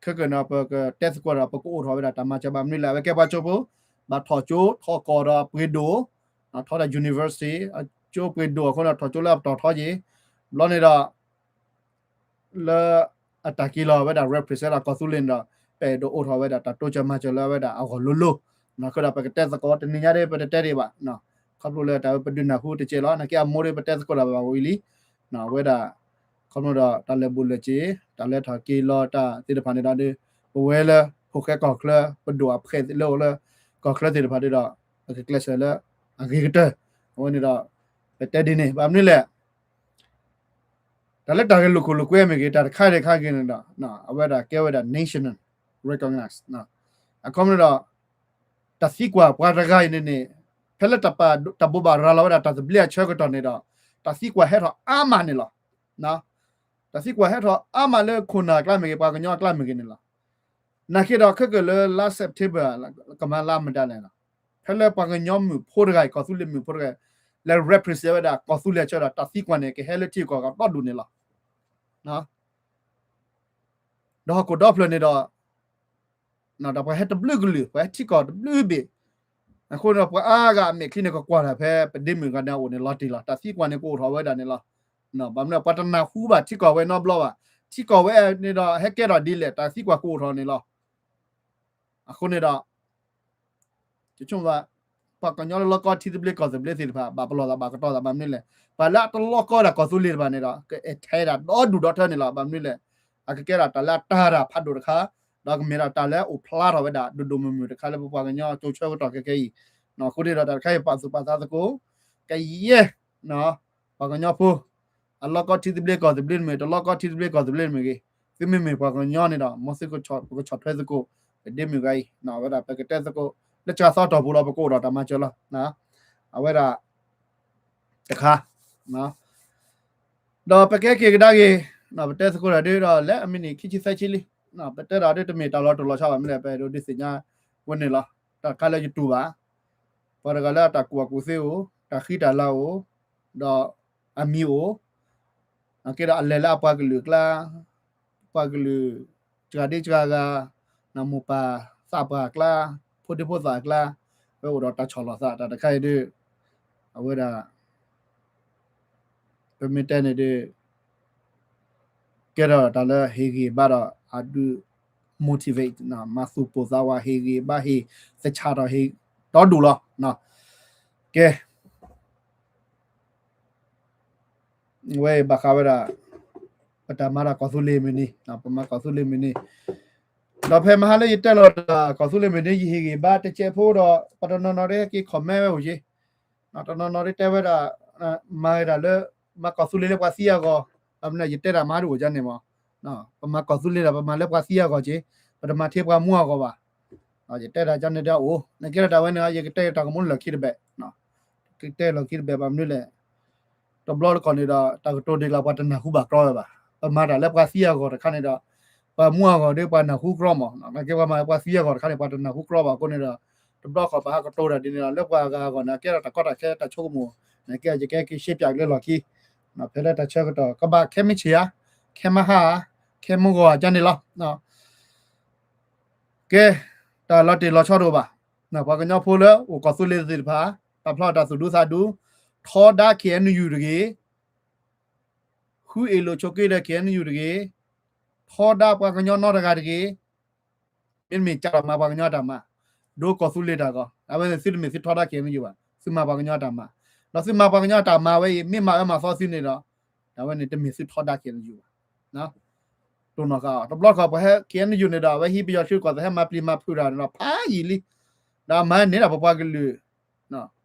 ခဲကနံၣ် ပကတဲသကိးဒီး ပကအိးထီၣ်ဝဲဒၣ်တၢ်မၤစၢၤဘၣ်မနုၤလဲၣ် အဝဲကဲပှၤကၠိဖိ, ဘၣ်ထီၣ်ကၠိထီၣ်ကီၢ်ဒီးပှ့ၤဒိၣ်, ထီၣ်တၢ် university ကၠိပှ့ၤဒိၣ်အဃိန့ၣ် ထီၣ်ကၠိလၢအပတီၢ်ထီယံၤ, ဘျီန့ၣ်ဒီး လၢအတၢ်က့ၤလီၤဝဲဒၣ် represent ဒီးကီၢ်သူလ့ၤန့ၣ်ဒီး ပအဲၣ်ဒိးအိးထီၣ်ဝဲဒၣ်တၢ်တိစၢၤမၤစၢၤလၢအဝဲဒၣ်အဂီၢ်လိၤလိၤ, ခဲဒီးပကတဲသကိးတနံၤညါဒ်ပတတဲဒံးဘၣ်, ခီဖျိလၢတၢ်ဝဲပဒုးနၢ်ဟူတကဲလီၤ နာ်က့အမိၢ်ဒ်ပတဲသကိးတၢ်ဘၣ်ဝံၤလံ, အဝဲဒၣ် ခီဖျိဒီးတၢ်လဲၤဘူးလဲၤစ့ၤ တၢ်လဲၤထီၣ်က့ၤလီၤတၢ်သ့ၣ်တဖၣ်န့ၣ်ဒီး ပဝဲလၢဖိၣ်ဃဲကီၢ်ချၢ ပဒိၣ်အဖှဲးလၢအိၣ်လၢ ကီၢ်ချၢသ့ၣ်တဖၣ်ဒီး ပကကျဲးစၢးလၢ အဂ့ၤကတၢၢ်. အဝဲန့ၣ်ဒီး ပတဲဒ်န့ၣ် ဘၣ်မနုၤလဲၣ် တၢ်လၢတၢ်ဂဲၤလိာ်ခိၣ်လိာ်ကွဲမ့ၢ်ဂ့ၤ တၢ်တခါဂ့ၤတခါဂ့ၤန့ၣ်ဒီး အဝဲဒၣ်ကဲဝဲဒၣ် national recognize အခီပညီဒီး တၢ်သံကွၢ်ပှၤတဂၤအံၤန့ၣ်န့ၣ် ဖဲလၢတၢ်ဘိးဘၣ်ရၤလီၤဝဲဒၣ်တၢ်သဘျ့အဆၢကတီၢ်န့ၣ်ဒီး တၢ်သံကွၢ်ဟဲထီၣ်အါမးန့ၣ်လီၤ. တၢ်သံကွၢ်ဟဲထီၣ်အါမးလၢခိၣ်နၢ်အကျါမ့ၢ်ဂ့ၤ ပှၤကညီအကျါမ့ၢ်ဂ့ၤန့ၣ်လီၤ. နာ်က့ဒီးခဲကနံၣ်လၢလါ September ကမၤလါမတၤလဲၣ်လီၤ. ဖဲလၢပှၤကညီမုၣ်ဖိတဂၤအံၤ ကီၢ်သူလ့ၤမုၣ်ဖိတဂၤ လဲၤ represent ဝဲဒၣ်ကီၢ်သူလ့ၤအဆၢဒီး တၢ်သံကွၢ်န့ၣ် ကဟဲလၢထံကီၢ်ဒီဒူၣ်န့ၣ်လီၤ. ဒီးဟီၣ်ခိၣ်ဒီဖျၢၣ်န့ၣ်ဒီး ဒီးပှၤဟဲတဘျုးကလုာ် ပှၤဟဲထံကီၢ်တဘျုးဘ့ၣ်, အဃိန့ၣ်ဒီး ပှၤအါဂၤအမဲာ်ချံန့ၣ် ကကွၢ်တၢ်ဖဲပဒ့မုၣ်ဂၤန့ၣ်အအိၣ်န့ၣ်လီၤတံၢ်လီၤ. တၢ်သံကွၢ်န့ၣ်ကအိၣ်ထီၣ်ဝဲဒၣ်န့ၣ်လီၤ. ဘၣ်မနုၤပှၤတနၢ်ဟူဘၣ်ထံကီၢ်ဝဲနီတဘျီဘၣ်. ထံကီၢ်ဝဲန့ၣ်ဒီး ဟဲကဲထီၣ်ဒ်လဲၣ် တၢ်သံကွၢ်ကအိၣ်ထီၣ်န့ၣ်လီၤ. အဃိန့ၣ်ဒီး ပှၤကညီလၢလီၢ်ကီထံသဘျ့ကီၢ်သဘျ့သ့ၣ်တဖၣ် ဘၣ်ပလီၢ်သးဘၣ်ကတီၤသး ဘၣ်မနုၤလဲၣ်. ပှၤလၢအတလီၢ်ကီဝဲဒၣ်ကီၢ်သူလ့ၤတဖၣ်န့ၣ်ဒီး ကအဲၣ်ထဲဒၣ်ဒီဒူၣ်ဒီထၢန့ၣ်လီၤ. ဘၣ်မနုၤလဲၣ်. အကကဲဒၣ်တၢ်လၢအတၢ်တၢ်ဖးဒိၣ်တခါ, ဒီးကမ့ၢ်ဒၣ်တၢ်လၢအိၣ်ဖျါထီၣ်ဝဲဒၣ် ဒိၣ်ဒိၣ်မုၢ်မုၢ်တခါလၢပပှၤကညီကၠိဆၢကတီၢ်ခဲကနံၣ်အံၤ, အဃိန့ၣ်ဒီးတၢ်တခါအံၤပာ်သူၣ်ပာ်သးသကိး, ကယဲၢ် ပှၤကညီဖိ, အလီၢ်ကီထံသဘျ့ကီၢ်သဘျ့မ့ၢ် တလီၢ်ကီထံသဘျ့ကီၢ်သဘျ့မ့ၢ်ဂ့ၤ, သုမ့မ့ၢ်ပှၤကညီန့ၣ်ဒီး မ်သုကဆီၣ်ထွဲသကိး, ပဒ့မုၣ်ဂၤအံၤ အဝဲဒၣ်ပကတဲသကိး, လၢဆၣ်သီတီၢ်ပူၤလီၤ ပကအိၣ်ဒီးတၢ်မၤစၢၤလီၤ. အဝဲဒၣ် တခါ ဒီးပကဲက့ၤကဒါက့ၤ, ပတဲသကိးတၢ်ဒ်ဒီး လၢအမံးနံးခံဆံသၢဆံလံ, ပတဲတၢ်ဒ်တမ့ၢ်တၢ်လီၤတိၢ်လီၤဆီဘၣ်မနုၤလဲၣ် ပအဲၣ်ဒိးဒုးသ့ၣ်ညါဝဲန့ၣ်လီၤ. တၢ်တခါလၢယတူၢ်ဘၣ်, ပှၤတဂၤလၢအတၢ်ကူၣ်ဘၣ်ကူၣ်သ့အိၣ်, တၢ်ဃံတၢ်လၤအိၣ်, ဒီးအမံၤအိၣ်, ကဲဒီးအလဲၤလၢအပှၤကလုာ်အကျါ, ပှၤကလုာ် စှၤဒ့စှၤဂၤ, မိၢ်ပၢ်သးပှၢ်အကျါ, ဖိဒံဖိသၣ်အကျါ, ဝဲအိၣ်ဒီးတၢ်ဆီၣ်လီၤသး တၢ်တခါအံၤဒ် အဝဲဒၣ် ပမ့ၢ်တဲန့ၣ်ဒ် ကဲထီၣ်တၢ်လၢဟ့ၣ်ဂံၢ်ဘါဒီး အဒုး motivate မၤသူၣ်ပိၢ်သးဝး ဟ့ၣ်ဂံၢ်ဘါ ဟ့ၣ်သဆၣ်ထီၣ် ဟ့ၣ်ဒီဒူၣ်လီၤ. ကဲ ဝဲအံၤဘၣ်ဃးဝဲဒၣ် ပတၢ်မၤတၢ်ကီၢ်သူလ့ၤမုၢ်နံၤ, ပမၤကီၢ်သူလ့ၤမုၢ်နံၤ, ဒီးဖဲမဟါလၢယတဲလီၤတၢ်ကီၢ်သူလ့ၤမုၢ်နံၤ ယဟ့ၣ်ဂံၢ်ဘါတစဲးဖိဒီး ပှၤတနီၤနီၤဒ်က့ၤ comment ဝဲအိၣ်က့ၤ, တနီၤနီၤဒ်တဲဝဲဒၣ် မၤဝဲဒၣ်လၢ မၤကီၢ်သူလ့ၤလၢပှၤသံအဂီၢ်, ဘၣ်မနုၤယတဲတၢ်မၤဒ်အိၣ်ကန့ၣ်မး, ပမၤကီၢ်သူလ့ၤဒီး ပမၤလၢပှၤသံအဂီၢ်က့ၤ, ပတမၤထဲပှၤမူအဂီၢ်ဘၣ်. ယတဲတၢ်ကန့ၣ်ဒီးအိၣ် နကဲထီၣ်တၢ်ဝဲန့ၣ် ယကတဲတၢ်ကမူလၢာ်ခံတဘ့ၣ်, ကတဲလီၢ်ခံတဘ့ၣ် ဘၣ်မနုၤလဲၣ်. တဘျီတခီၣ်န့ၣ်ဒီး တၢ်ကတိၤဒ်ကျါ ပှၤတနၢ်ဟူဘၣ်ကြီဝဲဘၣ်. ပမၤတၢ်လၢပှၤသံအဂီၢ်တခါန့ၣ်ဒီး ပှၤမူအဂီၢ်ဒီးပှၤနၢ်ဟူကြီမး, နကဲပှၤမၤလၢပှၤသံအဂီၢ်တခါန့ၣ် ပှၤတနၢ်ဟူကြီဘၣ်အဃိန့ၣ်ဒီး တဘျီတခီၣ်ပဟးကတိၤတၢ်ဒ်န့ၣ်ဒီး လၢပှၤဂၤအဂီၢ်န့ၣ် ကဲထီၣ်တၢ်ကီတၢ်ခဲတၢ်ဆိကမိၣ်, နကဲယကဲက့ၤရှဲပၠးလၢလီၢ်ခံ, ဖဲလၢတၢ်ဆၢကတီၢ် ကဘၣ်ခဲမုၢ်ဆ့ၣ်ဧါ, ခဲမုၢ်ဟါဧါ, ခဲမုၢ်ဂီၤဧါ ကန့ၣ်လီၤ. ကဲ, တၢ်လီၤတံၢ်လီၤဆီတအိၣ်ဘၣ်. ပှၤကညီဖိလၢအိၣ်ကီၢ်သူလ့ၤသ့ၣ်တဖၣ် ပာ်ဖျါတၢ်သူၣ်ဒူသးဒူ, ထီဒါ KNU တဂ့ၤ, ဃုအ့ၣ်လိာ်ဆိးက့ဒီး KNU တဂ့ၤ, ထီဒါပှၤကညီနီတဂၤတဂ့ၤ, မ့တမ့ၢ်ကးထီၣ်မၤပှၤကညီတၢ်မၤ, ဒိကီၢ်သူလ့ၤတၢ်ဂီၢ်, အဝဲန့ၣ်သုတမ့ၢ်သုထီဒါ KNU ဘၣ်, သုမၤပှၤကညီတၢ်မၤ, ဒီးသုမၤပှၤကညီတၢ်မၤဝဲအံၤ မ့ၢ်မၤဝဲမၤသီသုန့ၣ်ဒီး တၢ်ဝဲန့ၣ်တမ့ၢ်သုထီဒါ KNU ဘၣ်. တိၢ်နီၣ်ဃာ်အီၤ တဘျီတခီၣ်ပှၤဟဲ KNU န့ၣ်ဒီး အဝဲဟံးပယီၤထံကီၢ်သးဟဲမၤပျံၤမၤဖုးတၢ်န့ၣ်ဒီး ဖးယံာ်လံ, ဒီးအမၤန့ၢ်ဒၣ်ပပှၤကလုာ်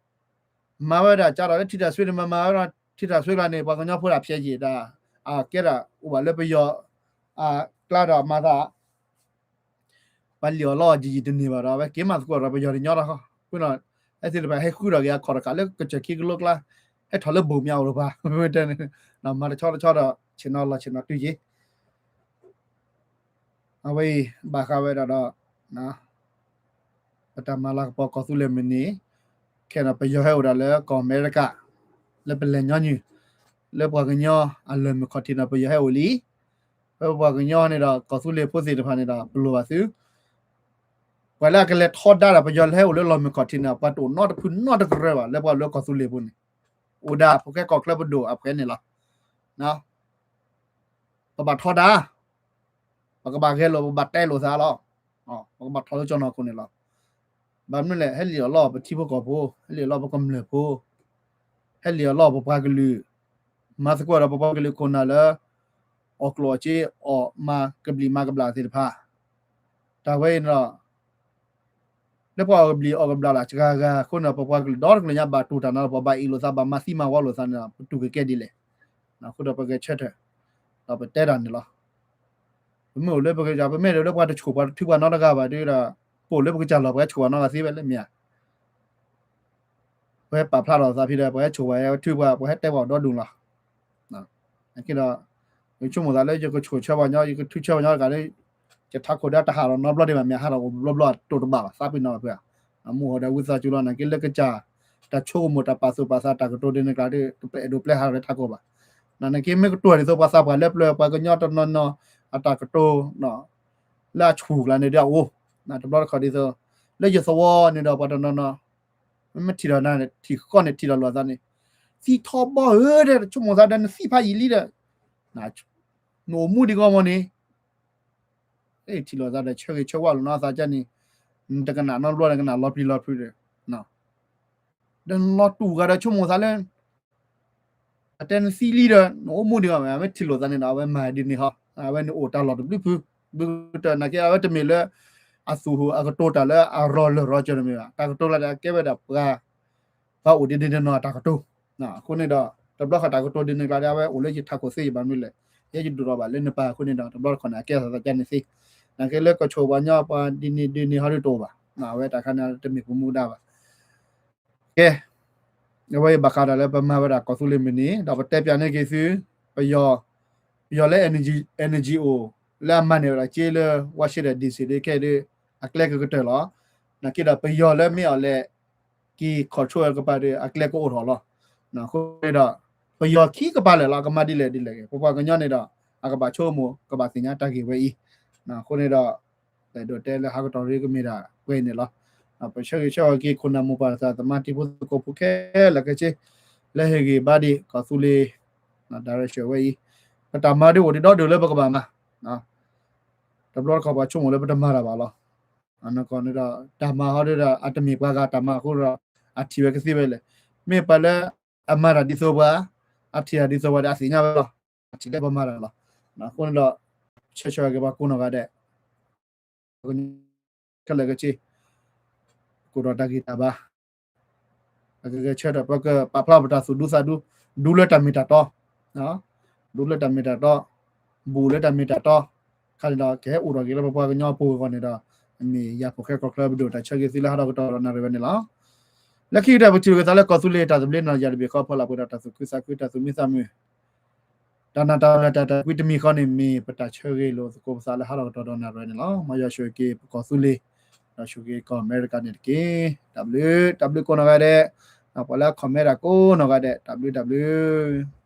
မၤဝဲဒၣ်ကးထီၣ်လၢထံတၢ်ဆွ့န့ၣ် မၤမၤဝဲဒၣ်ထံတၢ်ဆွ့ကျါန့ၣ် ပှၤကညီဖိဒၣ်ဖျဲးယံာ်ဒၣ်, အကဲဒၣ်အိၣ်ဘၣ်လၢပယီၤအကျါဒီးမၤသး ပှၤလံၣ်အီၣ်လီအီၣ်ယံာ်ယံာ်တန့ၢ်ဘၣ်ဒီး အဝဲက့ၤမၤသကိးဒီးပယီၤတညီဒီး, အဃိန့ၣ် အဲသ့ၣ်တဖၣ်ဟဲဃုထီၣ်က့ၤအခီၣ်တဃာ်လၢကစၢၢ်ခံကလိကျါ, ဟဲထီၣ်လၢဘိၣ်မၠးအိၣ်တဖၣ်, မ့ၢ်တဲန့ၣ်, မၤတဆီတဆီဒီး ဆ့ၣ်နီၤလီၤဆ့ၣ်နီၤတုၤယံၤ အဝဲအံၤ ဘၣ်ဃးဝဲဒၣ်ဒီး ပတၢ်မၤလၤကပီၤကီၢ်သူလ့ၤမုၢ်နံၤ, ခဲအံၤပယီၤဟဲအိၣ်ဒၣ်လၢကီၢ်အမဲရကၤ, လၢပလဲၤညီနုၢ်, လၢပှၤကညီအလီၢ်မုၢ်ခီၣ်ထံးန့ၣ် ပယီၤဟဲအိၣ်လံ. ဖဲပပှၤကညီန့ၣ်ဒီး ကီၢ်သူလ့ၤဖိသ့ၣ်တဖၣ်န့ၣ်ဒီး ပလိၣ်ဘၣ်သု ပှၤလၢအကလဲၤထီဒါဒီးပယီၤလၢဟဲအိၣ်လၢလီၢ်မုၢ်ခီၣ်ထံးန့ၣ် ပှၤတအိၣ်နီတဖုနီတကရၢဘၣ် လၢပှၤလၢကီၢ်သူလ့ၤဖိန့ၣ်, အိၣ်ဒၣ်ဖိၣ်ဃဲကီၢ်ချၢပဒိၣ်အဖှဲးန့ၣ်လီၤ. ပဘၣ်ထီဒါ, ပကဘၣ်ဂဲၤလိာ် ပဘၣ်တဲလိာ်သးလီၤ. ပကဘၣ်ထီၣ်လၢကၠီၣ်နီၤခိၣ်န့ၣ်လီၤ. ဘၣ်မနုၤလဲၣ် ဟဲလံၣ်အီၣ်လီအီၣ်ပထံဖိကီၢ်ဖိ, ဟဲလံၣ်အီၣ်လီအီၣ်ပကမျၢၢ်ဖိ, ဟဲလံၣ်အီၣ်လီအီၣ်ပပှၤကလုာ်, မၤသကိးဒီးပပှၤကလုာ်ခိၣ်နၢ်လၢ အီၣ်ကျိၣ်အီၣ်စ့ အီၣ်မၤကဘျံးမၤကဘျၣ်သ့ၣ်တဖၣ်, တၢ်ဝဲအံၤန့ၣ်ဒီး လၢပှၤအီၣ်ကဘျံးအီၣ်ကဘျၣ်လၢ်စှၤဂၤအဃိန့ၣ် ပပှၤကလုာ်ဒီတကလုာ်ညါဘၣ်တူၢ်တၢ်နီၤ ပှၤဘၣ်အ့ၣ်လိာ်သး ဘၣ်မၤသံမၤဝီလိာ်သးန့ၣ်ဒီး ပတူၢ်ကကဲဒ်လဲၣ်. အဃိဒီးပဂဲၤဆၢထၢၣ် ဒီးပတဲတၢ်န့ၣ်လီၤ. ပမ့ၢ်အိၣ်လၢပကစၢ် ပမ့ၢ်အိၣ်လၢပှၤတဆိၣ်ပှၤတထုပှၤနီတဂၤဘၣ်ဒီး ပအိၣ်လၢပကစၢ်လီၢ် ပှၤဟဲဆိၣ်ပှၤနီတဂၤသ့ဝဲလၢမ့ၢ်ဧါ. ပှၤဟဲပာ်ဖျါထီၣ်သးဖဲဒီး ပှၤဟဲဆိၣ်ပှၤဟဲထုပှၤ ပှၤဟဲတဲပှၤဒီဒူၣ်လီၤ. နာ်က့ဒီး ယဆိကမိၣ်သးလၢယကဆိၣ်ဆၢပှၤညီ ယကထုဆၢပှၤညီတဂၤလၢ ယထးခိၣ်ဒီးတဟးထီၣ်နီတဘျီဒံးဘၣ် မ့ၢ်ဟးထီၣ်အိၣ်ဘျီဘျီအတိာ်တဘၣ်ဘၣ် သးပ့ၤနီၣ်ဘၣ်ဖဲဧါ. မုၢ်ဟီၣ်ဒီးဝံသးစူၤလီၤ နာ်က့လၢကစၢ် တၢ်ဆိကမိၣ်တၢ်ပာ်သူၣ်ပာ်သးတၢ်ကတိၤဒ်န့ၣ်ကျါဒီး တပအဲၣ်ဒိးပျဲဟးထီၣ်လၢထးခိၣ်ဘၣ်. နာ်က့မ့ၢ်ကတိၤဒ်သိးပှၤသးပှၢ်လၢပျၢၤ ပှၤကညီတနီၤနီၤ အတၢ်ကတိၤ လၢအဆူၣ်ကျါန့ၣ်ဒီးအအိၣ် တဘျီတခီၣ်ဒ်သိး လၢယသဝီန့ၣ်ဒီးပှၤတနီၤနီၤ မ့ၢ်ထံၣ်ထီၣ်နၤ ထံၣ်ဃီန့ၣ်ထံၣ်ထီၣ်လိာ်သးန့ၣ် သံထီဘီဧၢဒီး တဆိကမိၣ်သးဒီးနသံဖးယံာ်လံဒီး နအိၣ်မူဒံးဂီၢ်မီၢ်န့ၣ် ထံၣ်လိာ်သးဒီးဆၢဂ့ၤဆၢဝါလိာ်နီၤသးကန့ၣ် နတကနၣ်နီတဘျီဒီးကနၣ်လီၤပျံၤလီၤဖုးဒီး ဒီးနလီၤတူၢ်ဂၤဒီးဆိကမိၣ်သးလၢ အတဲနသံလံဒီး နအိၣ်မူဒံးဂီၢ်မီၢ် အဝဲထံၣ်လိာ်သးန့ၣ်ဒီး အဝဲမၤဒ်န့ၣ်ဟီ အဝဲန့ၣ်အိၣ်တၢ်လီၢ်တဘျုးဖုး ဘျုးကတၢၢ်နာ်က့ အဝဲတမ့ၢ်လၢ အသူၣ်ဟူးအကတိၤတၢ်လၢအရၤလၢာ်ရၤကၢၤတမ့ၢ်ဘၣ် တၢ်ကတိၤလၢအကဲဝဲဒၣ်ပှၤ ပှၤအိၣ်ဒ်န့ၣ်ဒ်နီၢ်အတၢ်ကတိၤ အဃိန့ၣ်ဒီး တဘျီဃီတၢ်ကတိၤဒ်န့ၣ်ကျါဒီး အဝဲအိၣ်လၢယထးခိၣ်သ့ယဘၣ်မနုၤလဲၣ် ယဲယဒိၣ်ထီၣ်ဘၣ်လၢနပၢ်အဃိန့ၣ်ဒီး တဘျီတခီၣ်န့ၣ် အကဲထီၣ်သးကန့ၣ်သ့ နာ်က့လၢကဆိၣ်ပှၤညီပှၤဒ်န့ၣ်ဒ်န့ၣ်ဟီဒ်တအိၣ်ဘၣ် အဝဲတၢ်ခါန့ၣ်တမ့ၢ်ပမူဒါဘၣ် ကဲ အဝဲအံၤဘၣ်ဃးဒီးလၢပမၤဝဲဒၣ်ကီၢ်သူလ့ၤမုၢ်နံၤ ဒီးပတဲပၠးန့ၢ်က့ၤသု ပယီၤ ပယီၤလၢ NGO လၢအမၤန့ၢ်ဝဲဒၣ်က့လၢ Washington DC ဒ်ခဲအံၤဒီး အကျဲကကတၢၢ်လီၤ. နာ်က့ဒီးပယီၤလၢမ့ၢ်အီၤလဲၣ် က့ၤ control ကပၤဒီး အကျဲကအိၣ်ထီၣ်လီၤ. အဃိန့ၣ်ဒီး ပယီၤခံကပၤလၢာ်လီၤ အကမၤဒ်လဲၣ်ဒ်လဲၣ်ဂ့ၤ ပပှၤကညီန့ၣ်ဒီး အကဘၣ်ဆိကမိၣ် ကဘၣ်သ့ၣ်ညါတၢ်ဂ့ၢ်ဝဲအံၤ အဃိန့ၣ်ဒီး အဲၣ်ဒိးတဲလၢဟးကတီၢ်ရ့ကမ့ၢ်ဒၣ်ပှဲၤန့ၣ်လီၤ. ပဆၢဂ့ၤဆၢဝါက့ၤခိၣ်နၢ်မိၢ်ပၢ်သးသမါတံၤဖိသကိးဖိခဲလၢာ်ခဲဆ့ လၢဟ့ၣ်ဂံၢ်ဘါဒံးကီၢ်သူလ့ၤ direction ဝဲအံၤ ပတၢ်မၤဒ်အိၣ်ဒံးဒီဒုၣ်လၢပကဘၣ်မၤ တဘျီတခီၣ်ပှၤဆိကမိၣ်လၢပတမၤတၢ်ဘၣ်လီၤ. အနီၢ်ကီၢ်န့ၣ်ဒီး တၢ်မၤဟီဒ်ဒီး အတမ့ၢ်ပှၤဂၤတၢ်မၤအဃိဒီး အထံၣ်ဝဲကသ့ဝဲလဲၣ်. မ့ၢ်ပှၤလၢအမၤတၢ်ဒ်သိးပှၤ အထံၣ်တၢ်ဒ်သိးပှၤဒီး အသ့ၣ်ညါဝဲလီၤ. အထံၣ်လၢပမၤတၢ်လီၤ. အဃိန့ၣ်ဒီး ဆၢဆၢက့ၤပှၤကိးနီၢ်ဂၤဒဲး ခဲလၢာ်ခဲဆ့ ကိးဒီးတၢ်ဂံၢ်တၢ်ဘါ အကဂဲၤဆၢထၢၣ် ပကပာ်ဖျါပတၢ်သူၣ်ဒူသးဒူ ဒူလၢတၢ်မ့ၢ်တၢ်တီ ဒူလၢတၢ်မ့ၢ်တၢ်တီ ဘူးလၢတၢ်မ့ၢ်တၢ်တီ ခါန့ၣ်ဒီး ကဟဲအိၣ်ထီၣ်က့ၤလၢပပှၤကညီအပူၤအဂီၢ်န့ၣ်ဒီး အမ့ၢ်ယၤဖိၣ်ဃဲကီၢ်ချၢပဒိၣ်တၢ်ဆၢဂ့ၤသုလၢဟးထီၣ်ကတီၢ်ဒီးနၣ်ရံၣ်ဝဲန့ၣ်လီၤ. လၢခံကတၢၢ်ပထံၣ်လိာ်က့ၤသးလၢကီၢ်သူလ့ၤတၢ်သဘျ့နီၢ်ယၤတဘ့ၣ်ဃီ ဖီလာ်ပှဲၤဒီးတၢ်သူၣ်ခုသးခု တၢ်သူၣ်မံသးမုာ် တၢ်နးတၢ်ဖှီၣ်တၢ်အဲၣ်တၢ်ကွံတမံၤဃီန့ၣ် မ့ၢ်ပတၢ်ဆၢဂ့ၤလိာ်သကိးပသးလၢဟးထီၣ်ကတီၢ်ဒီးနၣ်ရံၣ်ဝဲန့ၣ်လီၤ. မ်ယွၤဆိၣ်ဂ့ၤက့ၤပကီၢ်သူလ့ၤ ဒီးဆိၣ်ဂ့ၤကီၢ်အမဲရကၤန့ၣ်တက့ၢ်. တၢ်ဘျုး တၢ်ဘျုးကိးနီၢ်ဂၤဒဲး ပှၤလၢအ comment တၢ်ကိးနီၢ်ဂၤဒဲး တၢ်ဘျုး တၢ်ဘျုး